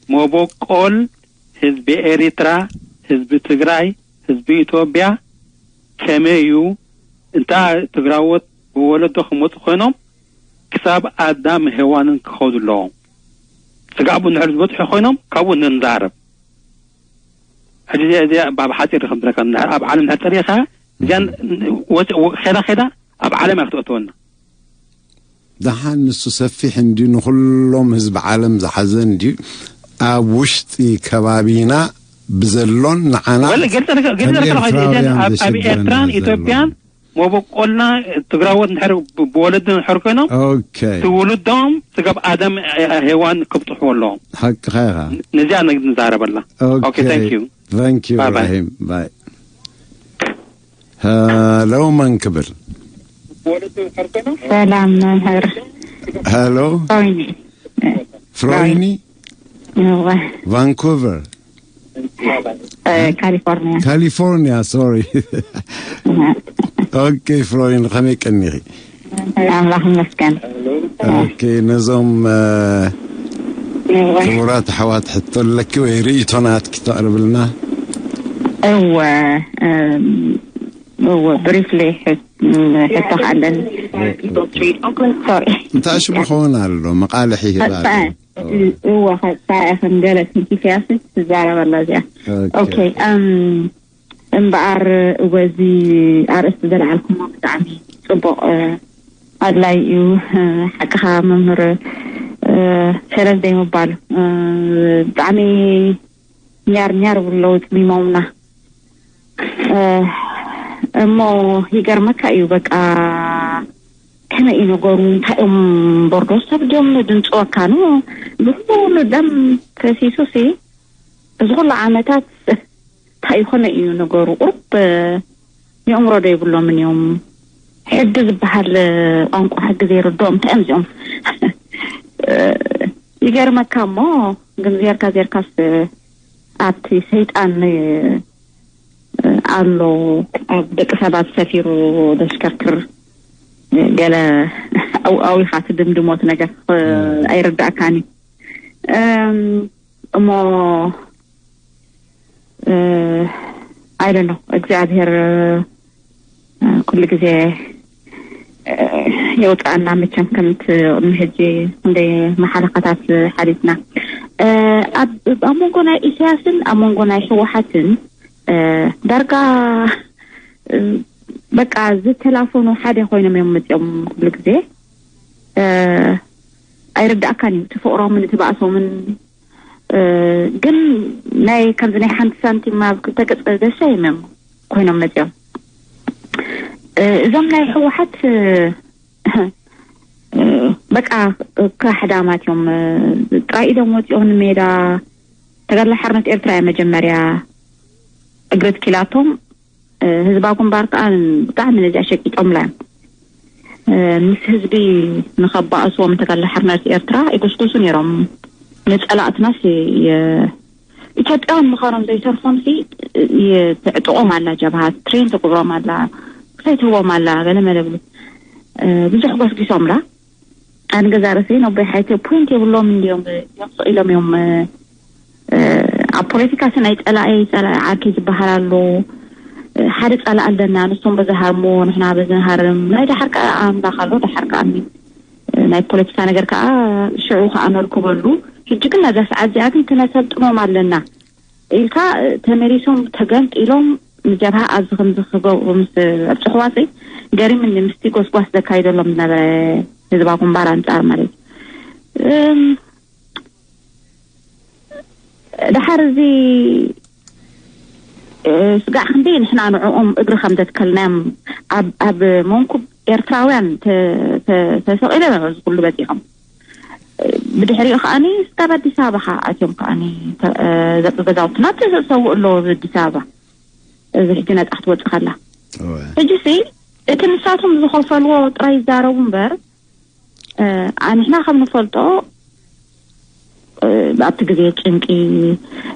መበቆል ህዝቢ ኤሪትራ፣ ህዝቢ ትግራይ፣ ህዝቢ ኢትዮጵያ ከመይ እዩ? እንታ ትግራዎት ብወለዶ ክመፁ ኮይኖም ክሳብ ኣዳም ሄዋንን ክኸዱ ኣለዎም። ስጋዕ ብኡ ንድሕር ዝበፅሑ ኮይኖም ካብኡ ንዛረብ። ሕጂ እዚኣ እዚኣ ብ- ብሓፂር ከም ዝረካ ኣብ ዓለም እንድሕር ፀሪኻ እዚኣን ወፂ- ወ- ኸዳ ኸዳ ኣብ ዓለም እያ ክትእተወና። ደሓን ንሱ ሰፊሕ እንድዩ፣ ንኹሎም ህዝቢ ዓለም ዝሓዘ እንድዩ። ኣብ ውሽጢ ከባቢና ብዘሎን ንዓና ወለ ገልጸ ገልጸ ከም ከለኹ ኤርትራውያን ኣብ ኣብ ዘሽግረና ኤርትራን ዘሎ። ኢትዮጵያን መበቆልና ትግራዎት እንድሕር ብ- ብወለዲ እንድሕር ኮይኖም ኦኬ ትውልዶም ስጋብ ኣደም ሄዋን ክብጥሕዎ ኣለዎም። ሓቅኻ ኢኻ። ነዚኣ ንግ- ንዛረበላ። ኦኬ፣ thank you። Thank you Bye bye። ኢብራሂም። ባይ። ሃሎ፣ መን ክብል? ሰላም መምህር። ሃሎ፣ ፍሮይኒ። ፍሮይኒ፣ እወ። ቫንኩቨር፣ እ፣ ካሊፎርኒያ። ካሊፎርኒያ። ሶሪ። ኦኬ ፍሮይኒ፣ ከመይ ቀኒኺ? ኣምላኽ ይመስገን። ኦኬ፣ ነዞም እ፣ እወ። ክቡራት ኣሕዋት ሕቶ ኣለኪ ወይ ርእይቶ ናትኪ ተቕርብልና? እወ። እም፣ እወ፣ ብሪፍሊ ሕቶ ከኣለን። ሶሪ። እንታይ ሽሙ ክኸውን ኣሎ? መቓልሕ ይህብ ኣሎ። እወ፣ ከፃ ከም ገለ ስንኪ ኢሳያስ ትዛረብ ኣላ እዚኣ። ኦኬ። ኦኬ። እም፣ እምበኣር፣ እወ፣ እዚ ኣርእስቲ ዘልዓልኩሞ ብጣዕሚ ፅቡቕ፣ እ፣ ኣድላይ እዩ። እ፣ ሓቅኻ መምህር፣ እ፣ ሰለል ዘይምባል፣ እ፣ ብጣዕሚ ኛር ኛር ብለው ፅሚሞምና። እ፣ እሞ ይገርመካ እዩ በቃ ከመይ እዩ ነገሩ? እንታይ እዮም በርዶ ሰብ ድዮም ድንፅወካ ኑ? ብኩሉ ደም ፈሲሱ ሲ እዚ ኩሉ ዓመታት እንታይ ይኾነ እዩ ነገሩ? ቁሩብ የእምሮ ዶ ይብሎምን እዮም? ሕጊ ዝበሃል ቋንቋ ሕጊ ዘይርድኦም እንታይ እዮም እዚኦም? ይገርመካ እሞ ግን ዜርካ ዜርካስ ኣብቲ ሰይጣን ኣሎ ኣብ ደቂ ሰባት ሰፊሩ ዘሽከርክር ገለ ኣው- ኣዊኻ ትድምድሞት ነገር ኣይርዳእካን እዩ። እም፣ እሞ ኣይደኖ እግዚኣብሔር እ፣ ኩሉ ግዜ እ፣ የውፅኣና። መቸም ከምቲ ቅድሚ ሕጂ እንደ መሓለኻታት ሓሊፍና እ፣ ኣብ ኣብ መንጎ ናይ ኢሳያስን ኣብ መንጎ ናይ ህወሓትን እ፣ ዳርጋ እ፣ በቃ ዝተላፈኑ ሓደ ኮይኖም እዮም መፅኦም። ኩሉ ግዜ እ፣ ኣይርዳእካን እዩ እቲ ፍቅሮምን እቲ ባእሶምን እ፣ ግን ናይ ከምዚ ናይ ሓንቲ ሳንቲም ኣብ ክልተ ገፅ ደሰ እዮም ኮይኖም መፅኦም። እ፣ እዞም ናይ ህወሓት እ፣ እ፣ በቃ ካሕዳማት እዮም። እ፣ ጥራይ ኢዶም ወፂኦም ንሜዳ ተጋድሎ ሓርነት ኤርትራ እያ መጀመርያ እግሪ ትኪላቶም። እ፣ ህዝባዊ ግንባር ከዓ ብጣዕሚ ነዚኣ ሸቂጦምላ እዮም። እ፣ ምስ ህዝቢ ንኸባእስዎም ተጋድሎ ሓርነት ኤርትራ ይጉስጉሱ ነይሮም። ንፀላእትናስ የ- ኢትዮጵያውን ምዃኖም ዘይተርፎም ሲ ተዕጥቆም ኣላ ጀብሃ ትሬን ትገብሮም ኣላ ክሳይ ትህቦም ኣላ ገለ መለ ብሉ እ፣ ብዙሕ ጎስጊሶምላ። ኣነ ገዛ ርእሰይ ነቦይ ሓይተ ፖይንት የብሎም እንዲዮም እዮም ስቕ ኢሎም እዮም እ፣ ኣብ ፖለቲካ ሲ ናይ ፀላኢ ፀላኢ ዓርኪ ዝበሃል ኣሎ። እ፣ ሓደ ፀላኢ ኣለና ንሶም በዚ ሃርሞ ንሕና በዚ ንሃርም ናይ ደሓር ከዓ ኣምላኽ ኣሎ ደሓር ከዓ እኒ- እ፣ ናይ ፖለቲካ ነገር ከዓ ሽዑ ከዓ ነርክበሉ። ሕጂ ግን ነዛ ሰዓት እዚኣ ግን ክነሰልጥኖም ኣለና ኢልካ እ፣ ተመሊሶም ተገንጢሎም ንጀብሃ ኣብዚ ከምዚ ክገብሩ ምስ ኣብፅሕዋ ሲ ገሪምኒ ምስቲ ጎስጓስ ዘካይደሎም ዝነበረ ህዝባዊ ግንባር ኣንፃር ማለት እዩ። እም፣ ድሓር እዚ እ፣ ስጋዕ ክንደይ ንሕና ንዕኦም እግሪ ከም ዘትከልናዮም ኣብ ኣብ መንኩብ ኤርትራውያን ተ- ተ- ተሰቒሎም እዮም እዚ ኩሉ በፂሖም። እ፣ ብድሕሪኡ ከዓኒ ስጋብ ኣዲስ ኣበባ ከዓ ኣትዮም ከዓኒ ተ- እ፣ ደቂ ገዛውትና ተሰውእ ኣለዎ ኣብዚ ኣዲስ ኣበባ። እዚ ሕጂ ነፃ ክትወፅእ ከላ እወ። ሕጂ ሲ እቲ ንሳቶም ዝኸፈልዎ ጥራይ ይዛረቡ እምበር እ፣ ኣንሕና ከም ንፈልጦ እ፣ ኣብቲ ግዜ ጭንቂ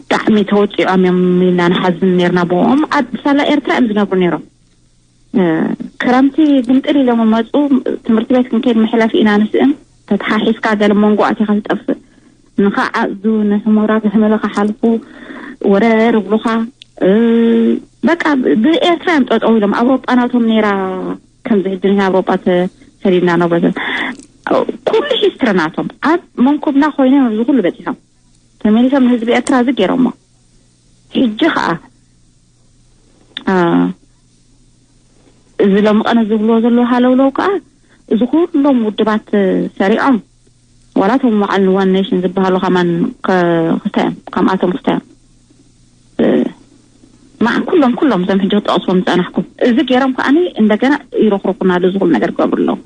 ብጣዕሚ ተወፂዖም እዮም ኢልና ንሓዝን ነርና ብኦም ኣብ ሳላ ኤርትራ እዮም ዝነብሩ ነይሮም። እ፣ ክረምቲ ግምጥል ኢሎም መፁ። ትምህርቲ ቤት ክንከይድ መሕለፊ ኢና ንስእን ተተሓሒዝካ ገለ መንጎ ኣቲኻ ትጠፍእ። ንኸዓዙ ንሕሞራ ብሕመለ ክሓልፉ ወረር ይብሉኻ። እ፣ በቃ ብኤርትራ እዮም ጠጠው ኢሎም ኣውሮጳ ናቶም ነይራ። ከምዚ ሕጂ ንሕና ኣውሮጳ ተሰዲድና ነብረዘን ኩሉ ሂስትሪ ናቶም ኣብ መንኩብና ኮይኖም ኣብዚ ኩሉ በፂሖም ተመሊሶም ንህዝቢ ኤርትራ እዚ ገይሮሞ። ሕጂ ከዓ እ፣ እዚ ሎሚ ቀነ ዝብልዎ ዘለዉ ሃለውለው ከዓ እዚ ኩሎም ውድባት ሰሪዖም ዋላ እቶም በዓል ዋን ኔሽን ዝበሃሉ ከማን ክስታይ እዮም። ከምኣቶም ክስታይ እዮም። ማዕ ኩሎም ኩሎም እዞም ሕጂ ክጠቕስዎም ዝጸናሕኩም፣ እዚ ገይሮም ከዓኒ እንደገና ይረኽርኹና ኣሎ፣ ዝኹሉ ነገር ክገብሩ ኣለዉ።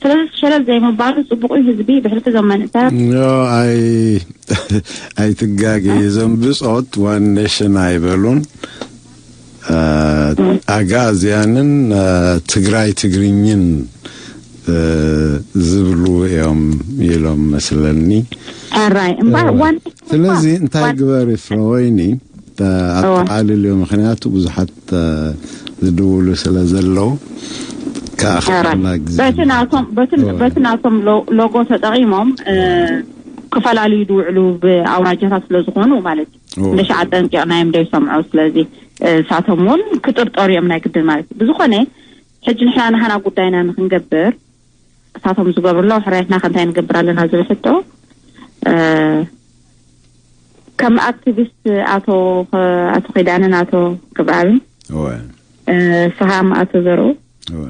ስለዚ ሸለል ዘይምባሉ ጽቡቕ እዩ። ህዝቢ ብሕልፊ እዞም መንእሰያት ኣይ ኣይትጋገ። እዞም ብጾት ዋን ኔሽን ኣይበሉን። ኣጋዝያንን ትግራይ ትግርኝን ዝብሉ እዮም ኢሎም መስለኒ። ሕራይ እምበር ዋን ስለዚ እንታይ ግበሪ ፍረወይኒ፣ ኣጠቓልልዮ፣ ምክንያቱ ብዙሓት ዝድውሉ ስለ ዘለዉ። ከኣኸላ ግዜ በቲ ናቶም ሎጎ ተጠቒሞም ክፈላልዩ ዝውዕሉ ብኣውራጃታት ስለ ዝኾኑ ማለት እዩ። እንደ ሸዓ ጠንቂቕናዮም ዶ ይሰምዑ? ስለዚ እሳቶም እውን ክጥርጠሩ እዮም ናይ ግድን ማለት እዩ። ብዝኾነ ሕጂ ንሕና ናህና ጉዳይና ንክንገብር እሳቶም ዝገብሩ ኣለዉ፣ ሕራይትና ከ እንታይ ንገብር ኣለና ዝብል ሕቶ ከም ኣክቲቪስት ኣቶ ኣቶ ኪዳንን ኣቶ ክብረኣብን እወ ስሃም ኣቶ ዘርኡ እወ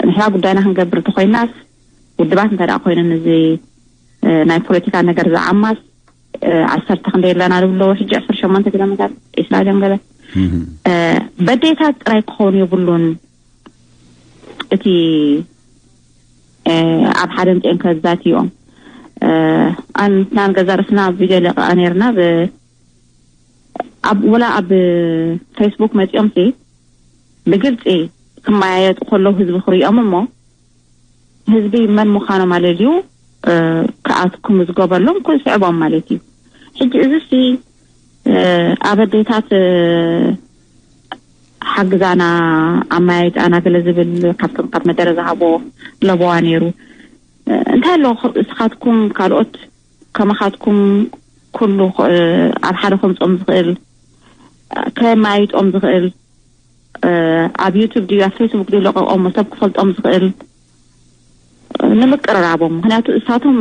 ንሕና ጉዳይና ክንገብር እንተኮይናስ ውድባት እንተ ኮይነን እዚ ናይ ፖለቲካ ነገር ዝዓማስ ዓሰርተ ክንደይ ኣለና ዝብለዎ ሕጂ ዕስራ ሸሞንተ ኪሎ ሜትር ዒስራ ጀንገለ በዴታት ጥራይ ክኸውን የብሉን። እቲ ኣብ ሓደ ምፅኦም ከዛትዮም ኣንትና ንገዛ ርእስና ኣብ ቪድዮ ለቀቃ ነርና። ኣብ ወላ ኣብ ፌስቡክ መፂኦም ሲ ብግልፂ ክመያየጡ ከለዉ ህዝቢ ክሪኦም እሞ ህዝቢ መን ምዃኖም ኣለልዩ ክኣትኩ ምዝገበሎም ክስዕቦም ማለት እዩ። ሕጂ እዚ ሲ ኣብ ኣዴታት ሓግዛና ኣመያይጣና ገለ ዝብል ካብቶም ካብ መደረ ዝሃቦ ለበዋ ነይሩ። እንታይ ኣሎ እስኻትኩም ካልኦት ከማኻትኩም ኩሉ ኣብ ሓደ ከምፆም ዝኽእል ከማይጦም ዝኽእል ኣብ ዩቱብ ድዩ ኣብ ፌስቡክ ድዩ ለቀቆሞ ሰብ ክፈልጦም ዝኽእል ንምቅርራቦም። ምክንያቱ እሳቶም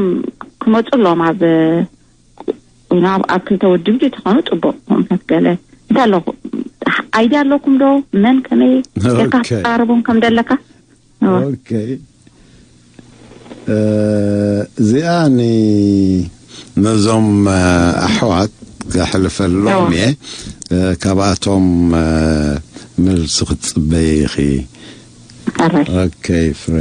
ክመፁ ኣለዎም ኣብ ናብ ኣብ ክልተ ውድብ ድዩ ተኾኑ ፅቡቅ ኮንፈት ገለ እንታይ ኣለኹ ኣይዲ ኣለኩም ዶ መን ከመይ ጌርካ ተቀራርቦም ከም ደለካ ኦኬ እዚኣ ኒ ነዞም ኣሕዋት ከሕልፈሎም እየ። ካብኣቶም መልሲ ክትፅበይ ኢኺ። ኦኬ ፍሬ።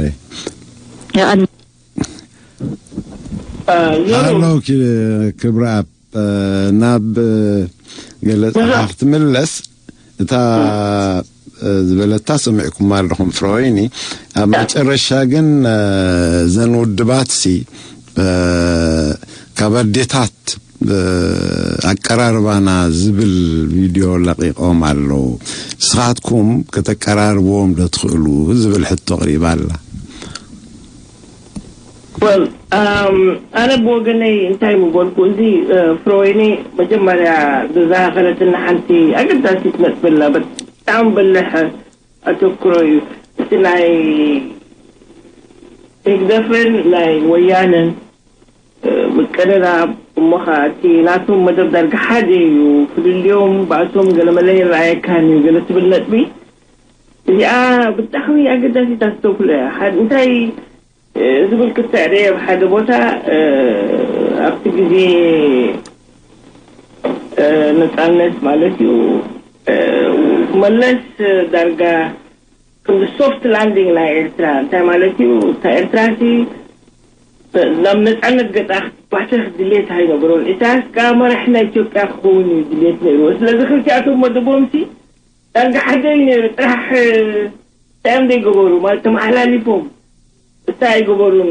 ኣሎ ክብረኣብ ናብ ገለ ፀሓፍ ትምለስ እታ ዝበለታ ሰሚዕኩማ ኣለኹም ፍረወይኒ። ኣብ መጨረሻ ግን እዘን ውድባት ሲ ካብ ኣዴታት ኣቀራርባና ዝብል ቪድዮ ለቂቆም ኣለዉ። ንስኻትኩም ከተቀራርብዎም ዶ ትኽእሉ ዝብል ሕቶ ቅሪባ ኣላ። ወል ኣነ ብወገነይ እንታይ ምበልኩ እዚ ፍረወይኒ መጀመርያ ዘዘኻኸረትና ሓንቲ ኣገዳሲት ነጥቢ ኣላ። ብጣዕሚ በልሕ ኣተኩሮ እዩ እቲ ናይ ህግደፍን ናይ ወያነን ምቅርራብ እሞ ኸዓ እቲ ናቶም መደብ ዳርጋ ሓደ እዩ። ፍልልዮም ባእሶም ገለመለ ይረኣየካን እዩ ገለ ትብል ነጥቢ እዚኣ ብጣዕሚ ኣገዳሲት ኣስተውክሎ እያ። እንታይ ዝብል ክትዕ ደ ኣብ ሓደ ቦታ ኣብቲ ግዜ ነፃነት ማለት እዩ መለስ ዳርጋ ከምዚ ሶፍት ላንዲንግ ናይ ኤርትራ እንታይ ማለት እዩ? እታ ኤርትራ ሲ ናብ ነፃነት ገፃ ክትባተኽ ድሌት ኣይነበሮን። ኢሳያስ ከዓ መራሒ ናይ ኢትዮጵያ ክኸውን እዩ ድሌት ነይርዎ። ስለዚ ክልቲኣቶም መደቦም ሲ ዳርጋ ሓደ እዩ ነይሩ። ጥራሕ እንታይ እዮም ዘይገበሩ ማለት ተመሓላሊፎም እንታይ ኣይገበሩን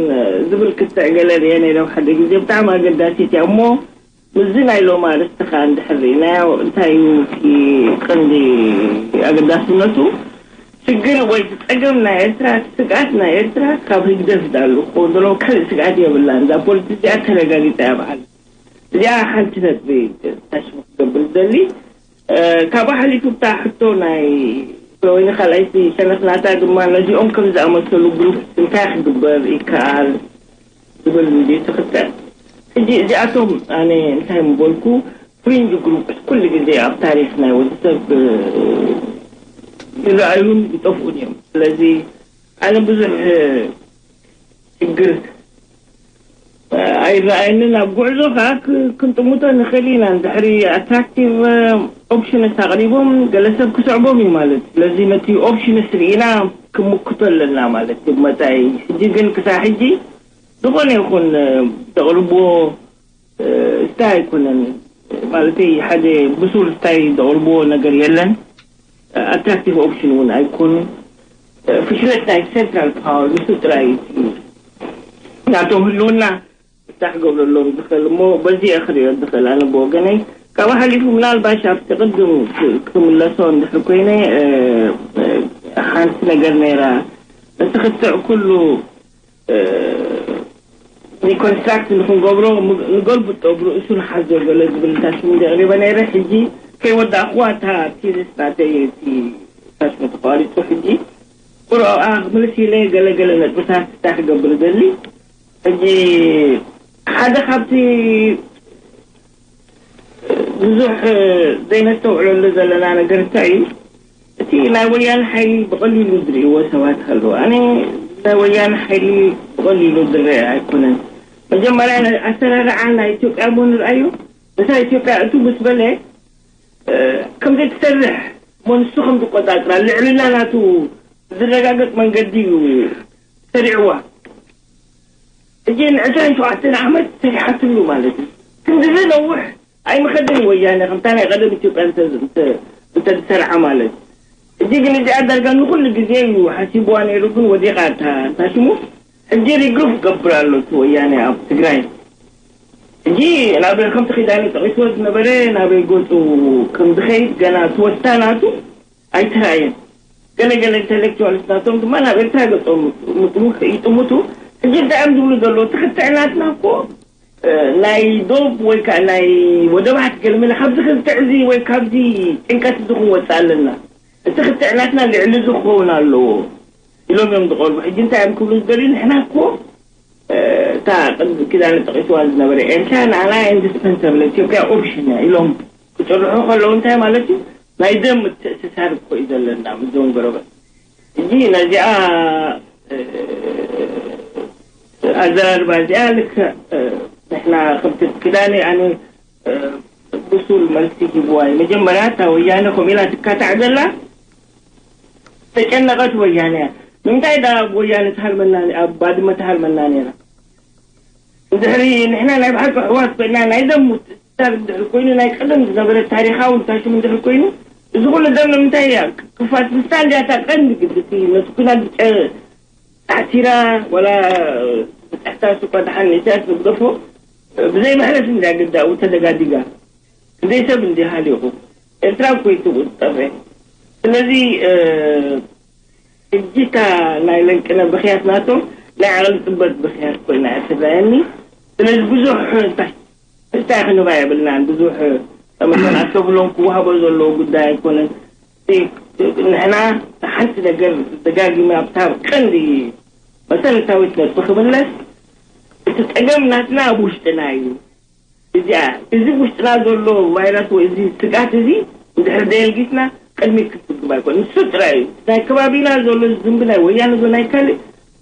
ዝብል ክትዕ ገለ ርየ ነይረ ሓደ ግዜ። ብጣዕሚ ኣገዳሲት እያ እሞ ምስዚ ናይ ሎም ኣርእስቲ ከዓ እንድሕር ርኢናዮ እንታይ እዩ እቲ ቀንዲ ኣገዳስነቱ? ሽግር ወይ እቲ ፀገም ናይ ኤርትራ እቲ ስግኣት ናይ ኤርትራ ካብ ህግደፍ ዳሉ ክኸውን ዘለዎ ካልእ ስግኣት የብላን። እዛ ፖለቲ እዚኣ ተረጋጊፃ እያ በዓል እዚኣ ሓንቲ ነጥቢ ታሽሙ ክገብር ዝደሊ ካብኡ ሓሊፉ እታ ሕቶ ናይ ፍረወይኒ ካልኣይቲ ሸነኽ ናታ ድማ ነዚኦም ከም ዝኣመሰሉ ግሩፕ እንታይ ክግበር ይከኣል ዝብል እንድዩ ትኽተል። ሕጂ እዚኣቶም ኣነ እንታይ ምበልኩ ፍሪንጅ ግሩፕስ ኩሉ ግዜ ኣብ ታሪኽ ናይ ወዲ ሰብ ይረኣዩን ይጠፍኡን እዮም። ስለዚ ኣነ ብዙሕ ችግር ኣይረኣየንን። ኣብ ጉዕዞ ከዓ ክንጥምቶ ንኽእል ኢና። እንድሕሪ ኣትራክቲቭ ኦፕሽንስ ኣቕሪቦም ገለ ሰብ ክስዕቦም እዩ ማለት። ስለዚ ነቲ ኦፕሽንስ ርኢና ክምክቶ ኣለና ማለት እዩ መጻኢ። ሕጂ ግን ክሳብ ሕጂ ዝኾነ ይኹን ተቕርብዎ ስታይ ኣይኮነን። ማለተይ ሓደ ብሱል ስታይ ዘቕርብዎ ነገር የለን። ኣትራክቲቭ ኦፕሽን እውን ኣይኮኑን። ፍሽለት ናይ ሴንትራል ፓወር ንሱ ጥራይ እዩ ናቶም ህልውና እንታይ ክገብረሎም ዝኽእል እሞ በዚ እየ ክሪኦ ዝኽእል ኣነ ብወገነይ። ካብ ሓሊፉ ምናልባሽ ኣብቲ ቅድም ክምለሶ እንድሕር ኮይነ ሓንቲ ነገር ነይራ። እቲ ክትዕ ኩሉ ሪኮንስትራክት ንክንገብሮ ንገልብጦ ብርእሱ ንሓዞ ገለ ዝብል ታሽሙ ዘቕሪበ ነይረ። ሕጂ ከይወዳእኩዋ እታ ቲዝስ ናተይ እቲ ታሽሙ ተቋሪፁ። ሕጂ ቁርኣ ክምልስ ኢለ ገለገለ ነጥብታት እንታይ ክገብር ዘሊ። ሕጂ ሓደ ካብቲ ብዙሕ ዘይነስተውዕለሉ ዘለና ነገር እንታይ እዩ? እቲ ናይ ወያነ ሓይሊ ብቐሊሉ ዝርእይዎ ሰባት ኣለዉ። ኣነ ናይ ወያነ ሓይሊ ብቐሊሉ ዝረአ ኣይኮነን። መጀመርያ ኣሰራርዓ ናይ ኢትዮጵያ እሞ ንርኣዮ። ነታ ኢትዮጵያ እቱ ምስ በለ ከም ዘይትሰርሕ እሞ ንሱ ከም ዝቆጻጽራ ልዕልና ናቱ ዝረጋገጽ መንገዲ እዩ ሰሪዕዋ። ሕጂ ንዕስራን ሸውዓተን ዓመት ሰሪሓትሉ ማለት እዩ። ክንድዚ ነውሕ ኣይምኸድን ወያነ ከምታ ናይ ቀደም ኢትዮጵያ እንተዝሰርዓ ማለት። ሕጂ ግን እዚኣ ዳርጋ ንኩሉ ግዜ እዩ ሓሲብዋ ነይሩ፣ ግን ወዲቓ እታ ሽሙ። ሕጂ ሪግሩፕ ገብር ኣሎ እቲ ወያነ ኣብ ትግራይ። ሕጂ ናበይ ከምቲ ኪዳነ ጠቂስዎ ዝነበረ ናበይ ገፁ ከም ዝኸይድ ገና ትወስታ ናቱ ኣይተራእየን። ገለገለ ኢንተሌክቹዋልስ ናቶም ድማ ናብ ኤርትራ ገፆም ይጥምቱ። ሕጂ እንታይ እዮም ዝብሉ ዘለዉ? እቲ ክትዕ ናትና እኮ ናይ ዶብ ወይ ከዓ ናይ ወደባት ገለመለ ካብዚ ክልትዕ እዚ ወይ ካብዚ ጭንቀት እዚ ክንወፅእ ኣለና። እቲ ክትዕ ናትና ልዕሊ እዚ ክኸውን ኣለዎ ኢሎም እዮም ዝቐርቡ። ሕጂ እንታይ እዮም ክብሉ ዝደልዩ? ንሕና እኮ እታ ቅድሚ ኪዳነ ጠቂስዋ ዝነበረ ኤርትራ ንዓና ኢንዲስፐንሰብል ኢትዮጵያ ኦፕሽን እያ ኢሎም ክጭርሑ ከለዉ እንታይ ማለት እዩ? ናይ ደም ምትእስሳር እኮ እዩ ዘለና ምስዞም ጎረበት። ሕጂ ነዚኣ ኣዘራርባ እዚኣ ልክዕ ንሕና ከምቲ ክዳነ ኣነ ብሱል መልሲ ሂብዋ እዩ። መጀመርያ እታ ወያነ ከምኡ ኢላ ትካታዕ ዘላ ተጨነቐት ወያነ እያ። ንምንታይ ዳ ኣብ ወያነ ትሃርመና ኣብ ባድመ ትሃርመና ነይራ? እንድሕሪ ንሕና ናይ ብሓቂ ኣሕዋት ኮይና ናይ ደም ምትእስሳር እንድሕሪ ኮይኑ ናይ ቀደም ዝነበረ ታሪኻዊ ታሽሙ እንድሕሪ ኮይኑ እዚ ኩሉ ደም ንምንታይ እያ ክፋት ንሳ እንዲያ እታ ቀንዲ ግድቲ ነቲ ኩናት ኣሕቲራ ዋላ ብፅሕታ ሱኳ ደሓን ንእስያስ ንግደፎ ብዘይ ምሕረት እንድያ ግዳኡ ተደጋዲጋ። ክንደይ ሰብ እንዲ ሃሊኹ ኤርትራ እኮ ይትቁጠበ። ስለዚ ሕጂ እታ ናይ ለንቅነ ብኽያት ናቶም ናይ ዓቕሊ ፅበት ብኽያት ኮይና እያ ትረኣየኒ። ስለዚ ብዙሕ እንታይ እንታይ ክንባ የብልናን። ብዙሕ መሰል ኣስተብሎም ክወሃቦ ዘለዎ ጉዳይ ኣይኮነን። ንሕና ሓንቲ ነገር ደጋጊመ ኣብታ ቀንዲ መሰረታዊት ነጥቢ ክምለስ እቲ ፀገም ናትና ኣብ ውሽጥና እዩ። እዚኣ እዚ ውሽጥና ዘሎ ቫይረስ ወይ እዚ ስጋት እዚ እንድሕር ደየልጊስና ቅድሚት ክትስግም ኣይኮን ንሱ ጥራይ እዩ። ናይ ከባቢና ዘሎ ዝንቢ ናይ ወያነ ዞ ናይ ካልእ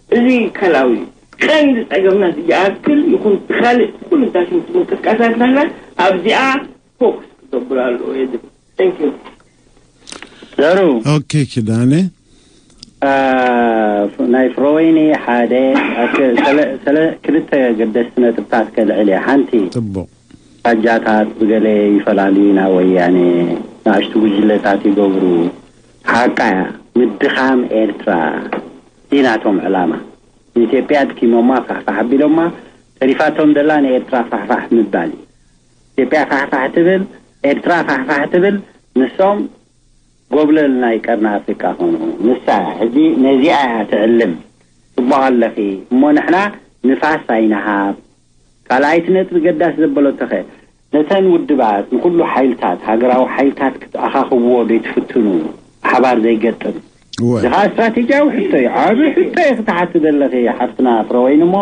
እዚ ከላዊ እዩ። ቀንዲ ፀገምና ዝኣክል ይኹን ካልእ ኩሉ እንታይ ሽም ምንቅስቃሳት ናህና ኣብዚኣ ፎክስ ክገብር ኣለዎ የድል። Thank you። ዘሩ ኦኬ ኪዳነ ናይ ፍሮወይኒ ሓደ ክልተ ገደስቲ ነጥብታት ከልዕል እየ። ሓንቲ ፅቡቅ ፋጃታት ብገለ ይፈላልዩና ወያኔ ንኣሽቱ ጉጅለታት ይገብሩ። ሓቃ እያ። ምድኻም ኤርትራ እዩ ናቶም ዕላማ። ንኢትዮጵያ ኣድኪሞማ ፋሕፋሕ ኣቢሎማ ተሪፋቶም ደላ ንኤርትራ ፋሕፋሕ ምባል እዩ። ኢትዮጵያ ፋሕፋሕ ትብል፣ ኤርትራ ፋሕፋሕ ትብል፣ ንሶም ጎብለል ናይ ቀርኒ ኣፍሪቃ ኮኑ። ንሳ ሕጂ ነዚኣ እያ ትዕልም። ጽቡቕ ኣለኺ እሞ ንሕና ንፋስ ኣይንሃብ። ካልኣይቲ ነጥቢ ገዳስ ዘበለቶኸ ነተን ውድባት ንኹሉ ሓይልታት ሃገራዊ ሓይልታት ክትኣኻኽብዎ ዶ ትፍትኑ? ሓባር ዘይገጥም እዚ ከዓ ስትራቴጂያዊ ሕቶ እዩ። ዓብ ሕቶ እዩ ክትሓቲ ዘለኺ ሓፍትና ፍረወይን እሞ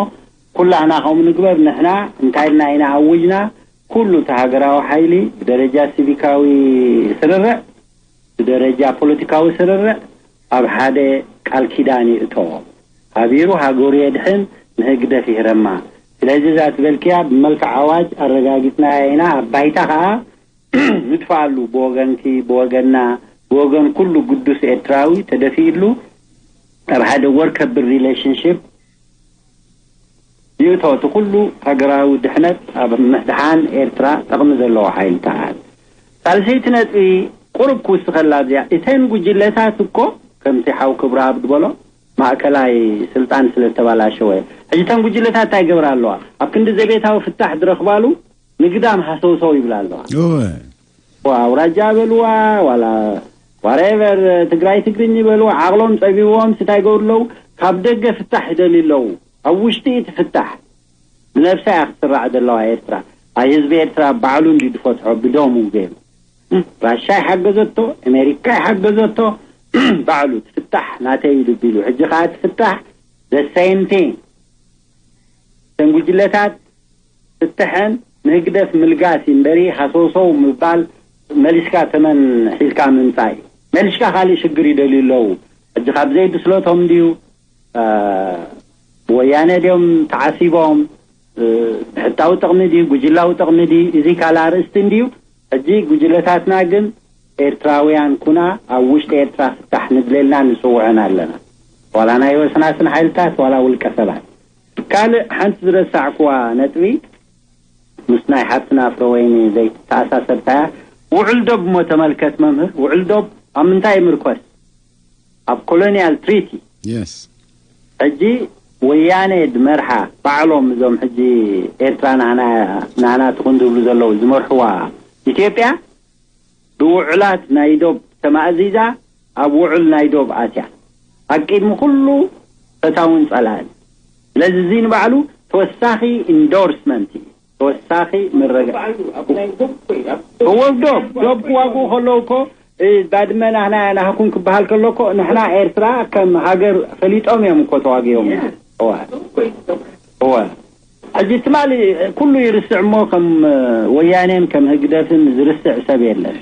ኩላህና ከምኡ ንግበር። ንሕና እንታይ ኢልና ኢና ኣውጅና? ኩሉ እቲ ሃገራዊ ሓይሊ ብደረጃ ሲቪካዊ ስርርዕ ብደረጃ ፖለቲካዊ ስርርዕ ኣብ ሓደ ቃል ኪዳን ይእቶ። ሃቢሩ ሃገሩ የድሕን ንህግደፍ ይህረማ። ስለዚ እዛ ትበልክያ ብመልክዕ ኣዋጅ ኣረጋጊጽናያ ኢና። ኣብ ባይታ ከኣ ንድፋሉ፣ ብወገንኪ፣ ብወገና፣ ብወገን ኩሉ ግዱስ ኤርትራዊ ተደፊእሉ ኣብ ሓደ ወርከብል ሪሌሽንሽፕ ይእቶ። እቲ ኩሉ ሃገራዊ ድሕነት ኣብ ምድሓን ኤርትራ ጠቕሚ ዘለዎ ሓይልታት። ሳልሰይቲ ነጥቢ ቁሩብ ክውስኸላ ኣብዚኣ፣ እተን ጉጅለታት እኮ ከምቲ ሓው ክብረኣብ ዝበሎ ማእከላይ ስልጣን ስለ ዝተባላሸወ፣ ሕጂ እተን ጉጅለታት እንታይ ይገብራ ኣለዋ? ኣብ ክንዲ ዘቤታዊ ፍታሕ ዝረኽባሉ ንግዳም ሃሰውሰው ይብላ ኣለዋ። እወ ዋ ኣውራጃ በልዋ ዋላ ዋሬቨር ትግራይ ትግርኝ በልዋ፣ ዓቕሎም ጸቢዎም ስታይ ገው ኣለዉ። ካብ ደገ ፍታሕ ይደልዩ ኣለዉ። ኣብ ውሽጢ እቲ ፍታሕ ብነብሳ እያ ክትስራዕ ዘለዋ ኤርትራ። ኣይ ህዝቢ ኤርትራ ባዕሉ እንዲ ዝፈትሖ ብደሙ ገይሩ። ራሻ ይሓገዘቶ፣ ኣሜሪካ ይሓገዘቶ፣ ባዕሉ ትፍታሕ ናተይ እዩ ልቢሉ። ሕጂ ከዓ ትፍታሕ ዘሰይምቲ ተንጉጅለታት ትተሐን ንህግደፍ ምልጋስ እዩ እምበሪ ሃሰውሰው ምባል መሊስካ ተመን ሒዝካ ምምፃእ እዩ። መሊስካ ካሊእ ሽግር ይደልዩ ኣለዉ። ሕጂ ካብ ዘይብስለቶም ድዩ፣ ብወያነ ድዮም ተዓሲቦም፣ ብሕታዊ ጥቕሚ ድዩ ጉጅላዊ ጥቕሚ ድዩ፣ እዚ ካልእ ኣርእስቲ እንድዩ። ሕጂ ጉጅለታትና ግን ኤርትራውያን ኩና፣ ኣብ ውሽጢ ኤርትራ ፍታሕ ንድሌልና ንጽውዐን ኣለና፣ ዋላ ናይ ወስናስን ሓይልታት ዋላ ውልቀ ሰባት። ካልእ ሓንቲ ዝረሳዕኩዋ ነጥቢ፣ ምስ ናይ ሓብትና ፍረወይኒ ዘይተኣሳሰር እያ። ውዕል ዶብ እሞ ተመልከት መምህር፣ ውዕል ዶብ ኣብ ምንታይ ይምርኮስ? ኣብ ኮሎኒያል ትሪቲ። የስ ሕጂ ወያነ ድመርሓ ባዕሎም እዞም ሕጂ ኤርትራ ናህና ትኹን ዝብሉ ዘለዉ ዝመርሕዋ ኢትዮጵያ ብውዕላት ናይ ዶብ ተማእዚዛ ኣብ ውዕል ናይ ዶብ ኣትያ ኣብ ቅድሚ ኩሉ ፈታውን ጸላእን። ስለዚ እዚ ንባዕሉ ተወሳኺ ኢንዶርስመንት እዩ፣ ተወሳኺ መረጋ እወ ዶብ ዶብ ክዋግኡ ከለዉ እኮ ባድመ ናህና ናህኩም ክበሃል ከሎ እኮ ንሕና ኤርትራ ከም ሃገር ፈሊጦም እዮም እኮ ተዋጊኦም። እወ እወ ሕጂ ትማሊ ኩሉ ይርስዕ እሞ ከም ወያኔን ከም ህግደፍን ዝርስዕ ሰብ የለን።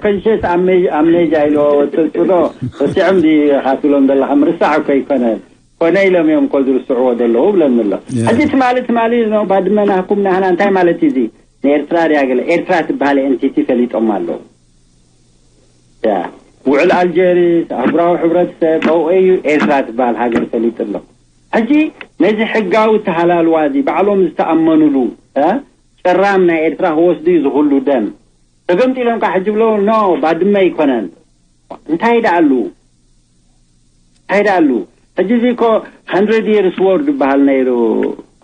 ኮንሽስ ኣምኔጃ ኢለ ወፅፅዶ ወሲዖም ዲ ካትብሎም ዘለካ ምርሳዕ እኮ ይኮነን። ኮነ ኢሎም እዮም እኮ ዝርስዕዎ ዘለዉ ብለኒ ኣሎ። ሕጂ ትማሊ ትማሊ ባድመ ናህኩም ናህና እንታይ ማለት እዩ? እዚ ንኤርትራ ድያ ገለ ኤርትራ ትበሃል ኤንቲቲ ፈሊጦም ኣለዉ። ውዕል ኣልጀሪስ ኣህጉራዊ ሕብረተሰብ ኣብኡ እዩ ኤርትራ ትበሃል ሃገር ፈሊጡ ኣሎ። ሕጂ ነዚ ሕጋዊ ተሃላልዋ እዚ ባዕሎም ዝተኣመኑሉ ጭራም ናይ ኤርትራ ክወስዱ እዩ ዝኽሉ ደም ተገምጢሎም ካ ሕጂ ብሎ ኖ ባድመ ኣይኮነን። እንታይ ደኣሉ እንታይ ደኣሉ ሕጂ እዚ እኮ hundred years war ዝበሃል ነይሩ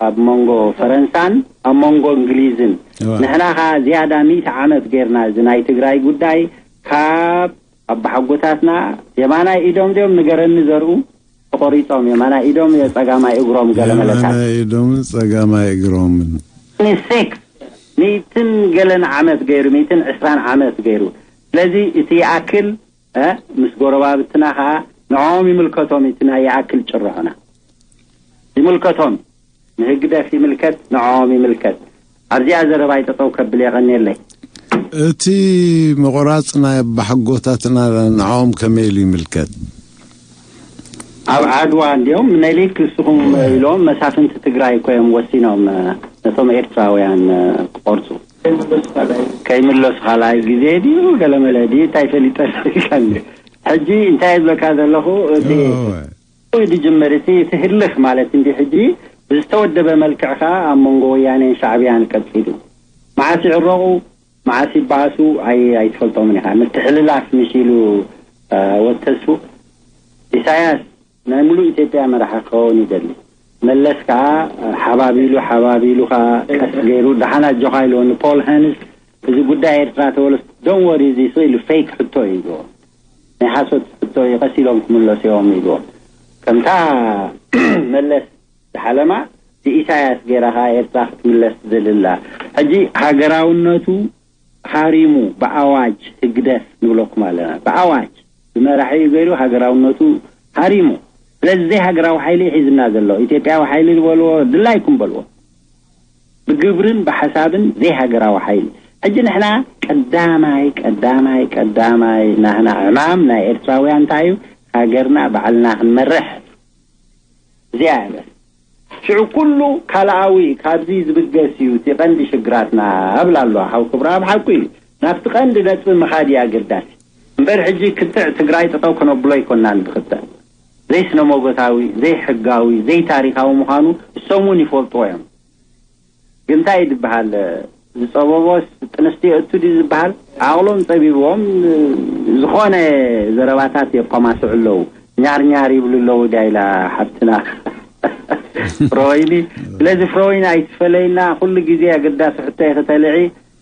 ኣብ መንጎ ፈረንሳን ኣብ መንጎ እንግሊዝን። ንሕና ኸዓ ዝያዳ ሚእቲ ዓመት ጌርና እዚ ናይ ትግራይ ጉዳይ ካብ ኣባሓጎታትና የማናይ ኢዶም ድዮም ንገረኒ ዘርኡ ተቆሪጾም የማናይ ኢዶም ጸጋማይ እግሮም ገለመለታት ኢዶም ጸጋማይ እግሮምን ኒሴክ ሚእትን ገለን ዓመት ገይሩ ሚእትን ዕስራን ዓመት ገይሩ። ስለዚ እቲ ይኣክል ምስ ጎረባብትና ከዓ ንዕኦም ይምልከቶም እቲ ናይ ይኣክል ጭርሖና ይምልከቶም። ንህግደፍ ይምልከት ንዕኦም ይምልከት። ኣብዚኣ ዘረባይ ጠጠው ከብል የቐንየለይ። እቲ ምቑራፅ ናይ ኣባሓጎታትና ንዕኦም ከመይ ኢሉ ይምልከት? ኣብ ዓድዋ እንዲኦም ምኒልክ ንስኹም ኢሎም መሳፍንቲ ትግራይ እኮ እዮም ወሲኖም ነቶም ኤርትራውያን ክቆርፁ። ከይምለሱ ካልኣይ ግዜ ድዩ ገለመለ ድዩ እንታይ ፈሊጠ ኢልካኒ። ሕጂ እንታይ ዝብለካ ዘለኹ እቲ ዝጅምር እቲ እቲ ህልኽ ማለት እንዲ ሕጂ ብዝተወደበ መልክዕ ከዓ ኣብ መንጎ ወያኔን ሻዕብያን ቀፂሉ። መዓስ ይዕረቑ መዓስ ይበኣሱ ኣይትፈልጦምን ኢኻ። ምትሕልላፍ ምሽ ኢሉ ወተስፉ ኢሳያስ ናይ ሙሉእ ኢትዮጵያ መራሒ ክኸውን ይደሊ። መለስ ከዓ ሓባቢሉ ሓባቢሉ ከዓ ቀስ ገይሩ ደሓን ኣጆኻ ኢልዎ ንፖል ሄንስ እዚ ጉዳይ ኤርትራ ተበለስ don't worry እዚ ኢሉ ፌክ ሕቶ እዩ ኢልዎ። ናይ ሓሶት ሕቶ እዩ ቀስ ኢሎም ክምለሱ እዮም ኢልዎ። ከምታ መለስ ዝሓለማ ብኢሳያስ ገይራ ከዓ ኤርትራ ክትምለስ ትደሊ ኣላ። ሕጂ ሃገራውነቱ ሃሪሙ ብኣዋጅ ህግደፍ ንብለኩም ኣለና። ብኣዋጅ ብመራሒኡ ገይሩ ሃገራውነቱ ሃሪሙ። ስለዚ ዘይሃገራዊ ሓይሊ እዩ ሒዝና ዘሎ። ኢትዮጵያዊ ሓይሊ ዝበልዎ ድላይኩም በልዎ። ብግብርን ብሓሳብን ዘይሃገራዊ ሓይሊ። ሕጂ ንሕና ቀዳማይ ቀዳማይ ቀዳማይ ናህና ዕማም ናይ ኤርትራውያን እንታይ እዩ? ሃገርና ባዕልና ክንመርሕ። እዚኣ እያ በስ። ሽዑ ኩሉ ካልኣዊ ካብዚ ዝብገስ እዩ እቲ ቀንዲ ሽግራትና እብል ኣሎ። ሓው ክብረኣብ ሓቁ እዩ። ናብቲ ቀንዲ ነጥቢ ምኻድ እዩ ኣገዳሲ። እምበር ሕጂ ክትዕ ትግራይ ጠጠው ክነብሎ ኣይኮናን ዝኽተል። ዘይስነ ሞገታዊ፣ ዘይሕጋዊ፣ ዘይታሪኻዊ ምዃኑ እሶም እውን ይፈልጥዎ እዮም። ግን እንታይ እዩ ዝበሃል? ዝጸበቦስ ጥንስቲ የእቱ ድዩ ዝበሃል? ዓቕሎም ጸቢብዎም ዝኾነ ዘረባታት የቋማስዑ ኣለዉ። ኛር ኛር ይብሉ ኣለዉ ድያ ኢላ ሓብትና ፍሮይኒ። ስለዚ ፍሮይኒ ኣይትፈለይና፣ ኩሉ ግዜ ኣገዳሲ ሕቶ ኢኺ ተልዒ፣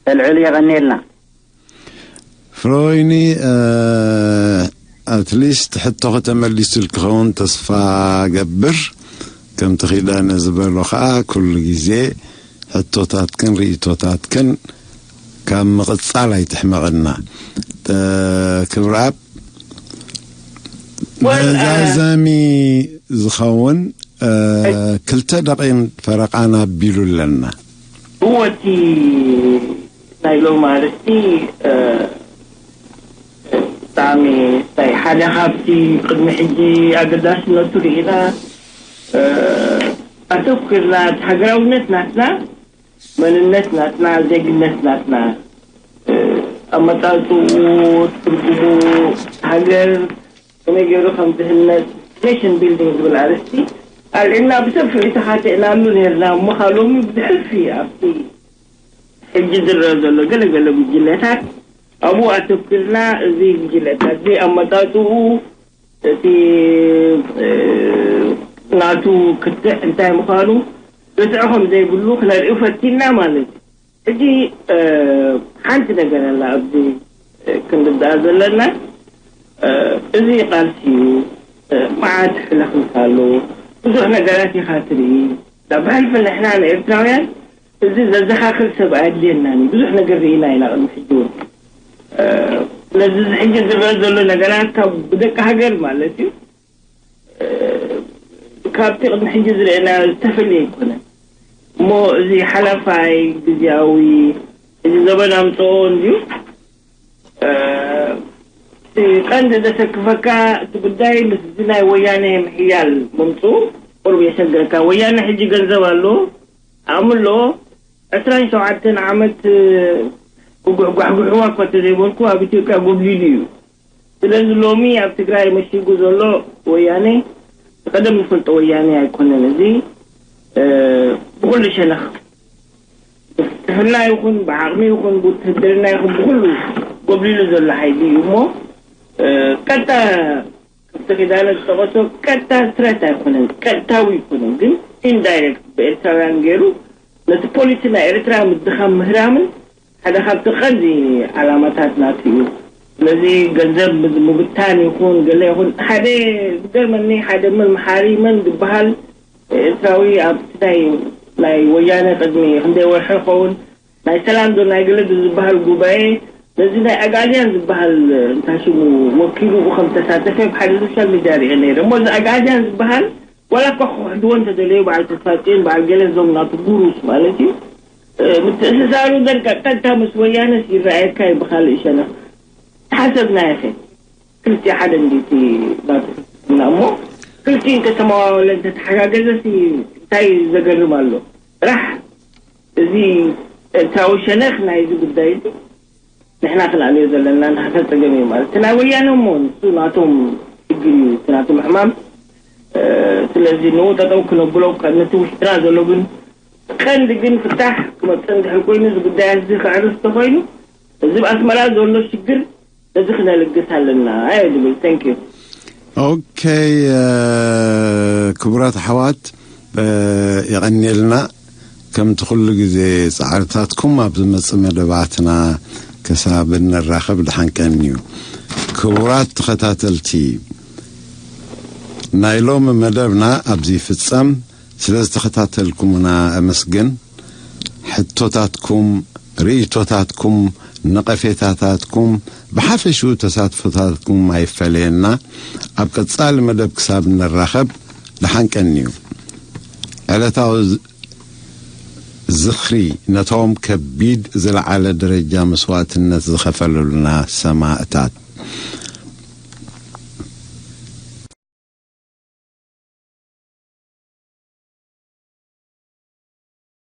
ተልዕሉ። የቐንየልና። ፍሮይኒ፣ ኣትሊስት ሕቶኺ ተመሊሱልኪ ክኸውን ተስፋ ገብር። ከምቲ ኪዳነ ዝበሎ ከዓ ኩሉ ግዜ ሕቶታትክን ርእቶታትክን ካብ ምቕጻል ኣይትሕመቕና። ክብርኣብ፣ መዛዘሚ ዝኸውን ክልተ ደቂን ፈረቓን ኣቢሉ ኣለና። እወ፣ እቲ ናይ ሎም ኣርእስቲ ብጣዕሚ ናይ ሓደ ካብቲ ቅድሚ ሕጂ ኣገዳስነቱ ርኢና ኣተኩርና፣ እቲ ሃገራውነት ናትና፣ መንነት ናትና፣ ዜግነት ናትና፣ ኣመጻጽኡ፣ ትርጉሙ፣ ሃገር ከመይ ገይሩ ከም ዝህነጽ፣ ኔሽን ቢልዲንግ ዝብል ኣርእስቲ ኣልዒልና ብሰፊሑ ተኻቲዕናሉ ነርና። እሞ ሎሚ ብዝሕልፊ ኣብቲ ሕጂ ዝረአ ዘሎ ገለገለ ጉጅለታት ኣብኡ ኣተኩርና፣ እዚ ጉጅለታት እዚ ኣመጻጽኡ፣ እቲ ናቱ ክትዕ እንታይ ምዃኑ ርትዖ ከም ዘይብሉ ክነርኢ ፈቲና ማለት እዩ። ሕጂ ሓንቲ ነገር ኣላ ኣብዚ ክንርዳእ ዘለና። እዚ ቃልሲ እዩ። መዓት ሕለኽልካ ኣሎ። ብዙሕ ነገራት ኢኻ ትርኢ። ብሕልፊ ንሕና ንኤርትራውያን እዚ ዘዘኻኽር ሰብ ኣየድልየናን እዩ። ብዙሕ ነገር ርኢና ኢና ቅድሚ ሕጂ እውን። ስለዚ እዚ ሕጂ ዝረአ ዘሎ ነገራት ካብ ብደቂ ሃገር ማለት እዩ ካብቲ ቅድሚ ሕጂ ዝረአና ዝተፈልየ ኣይኮነን። እሞ እዚ ሓላፋይ ግዜያዊ እዚ ዘበን ኣምፅኦ እንድዩ። እቲ ቀንዲ ዘሰክፈካ እቲ ጉዳይ ምስዚ ናይ ወያነ ምሕያል ምምፅኡ ቁሩብ የሸግረካ። ወያነ ሕጂ ገንዘብ ኣለዎ፣ ዓቕሚ ኣለዎ። ዕስራን ሸውዓተን ዓመት ክጉሕጓሕጉሕዋ እኳ ተዘይበልኩ ኣብ ኢትዮጵያ ጎብሊሉ እዩ። ስለዚ ሎሚ ኣብ ትግራይ መሺጉ ዘሎ ወያነ ቀደም ንፈልጦ ወያነ ኣይኮነን። እዚ ብኩሉ ሸነኽ ብፍልስፍና ይኹን ብዓቕሚ ይኹን ብውትህድርና ይኹን ብኩሉ ጎብሊሉ ዘሎ ሓይሊ እዩ እሞ ቀጥታ ከምቲ ኪዳነ ዝጠቐሶ ቀጥታ ትረት ኣይኮነን፣ ቀጥታዊ ኣይኮነን፣ ግን ኢንዳይሬክት ብኤርትራውያን ገይሩ ነቲ ፖሊሲ ናይ ኤርትራ ምድኻም ምህራምን ሓደ ካብቲ ቀንዲ ዓላማታት ናቱ እዩ። ስለዚ ገንዘብ ምብታን ይኹን ገለ ይኹን ሓደ ዝገርመኒ ሓደ መን መሓሪ መን ዝበሃል ኤርትራዊ ኣብቲ ናይ ናይ ወያነ ቅድሚ ክንደይ ወርሒ ይኸውን ናይ ሰላም ዶ ናይ ገለ ዶ ዝበሃል ጉባኤ ነዚ ናይ ኣግኣዚያን ዝበሃል እንታይ ሽሙ ወኪሉ ከም ተሳተፈ ብሓደ ሶሻል ሚድያ ርኤ ነይረ እሞ እዚ ኣግኣዚያን ዝበሃል ዋላ እኳ ክሕድዎ እንተደለዩ በዓል ተስፋጽዮን በዓል ገለ እዞም ናቱ ጉሩስ ማለት እዩ ምትእስሳሩ ደርቀ ቀጥታ ምስ ወያነስ ይረኣየካ እዩ ብኻልእ ሸነኽ ሓሰብና ይኸ ክልቲኡ ሓደ እንዲቲ ናቱ እና እሞ ክልቲኡ እንተተመዋወለ እንተተሓጋገዘ እንታይ ዘገርም ኣሎ ጥራሕ እዚ ኤርትራዊ ሸነኽ ናይዚ ጉዳይ እዚ ንሕና ክንኣልዮ ዘለና ንሓፈር ጸገም እዩ ማለት እቲ ናይ ወያነ እሞ ንሱ ናቶም ሽግር እዩ እቲ ናቶም ሕማም ስለዚ ንኡ ጠጠው ክነብሎ ነቲ ውሽጥና ዘሎ ግን ቀንዲ ግን ፍታሕ ክመፅእ እንድሕር ኮይኑ እዚ ጉዳያት እዚ ክዕርፍ ተኮይኑ እዚ ኣብ ኣስመራ ዘሎ ሽግር እዚ ክነልግስ ኣለና እየ ዝብል thank you ኦኬ ክቡራት ኣሕዋት የቐንየልና ከምቲ ኩሉ ግዜ ጻዕርታትኩም ኣብ ዝመጽእ መደባትና ክሳብ እንራኸብ ድሓን ቀንዩ ክቡራት ተኸታተልቲ ናይ ሎሚ መደብና ኣብዚ ይፍጸም ስለ ዝተኸታተልኩምና ኣመስግን ሕቶታትኩም ርእይቶታትኩም ነቐፌታታትኩም ብሓፈሽኡ ተሳትፎታትኩም ኣይፈለየና ኣብ ቀጻሊ መደብ ክሳብ ንራኸብ ደሓን ቀንዩ ዕለታዊ ዝኽሪ ነቶም ከቢድ ዝለዓለ ደረጃ መስዋእትነት ዝኸፈሉልና ሰማእታት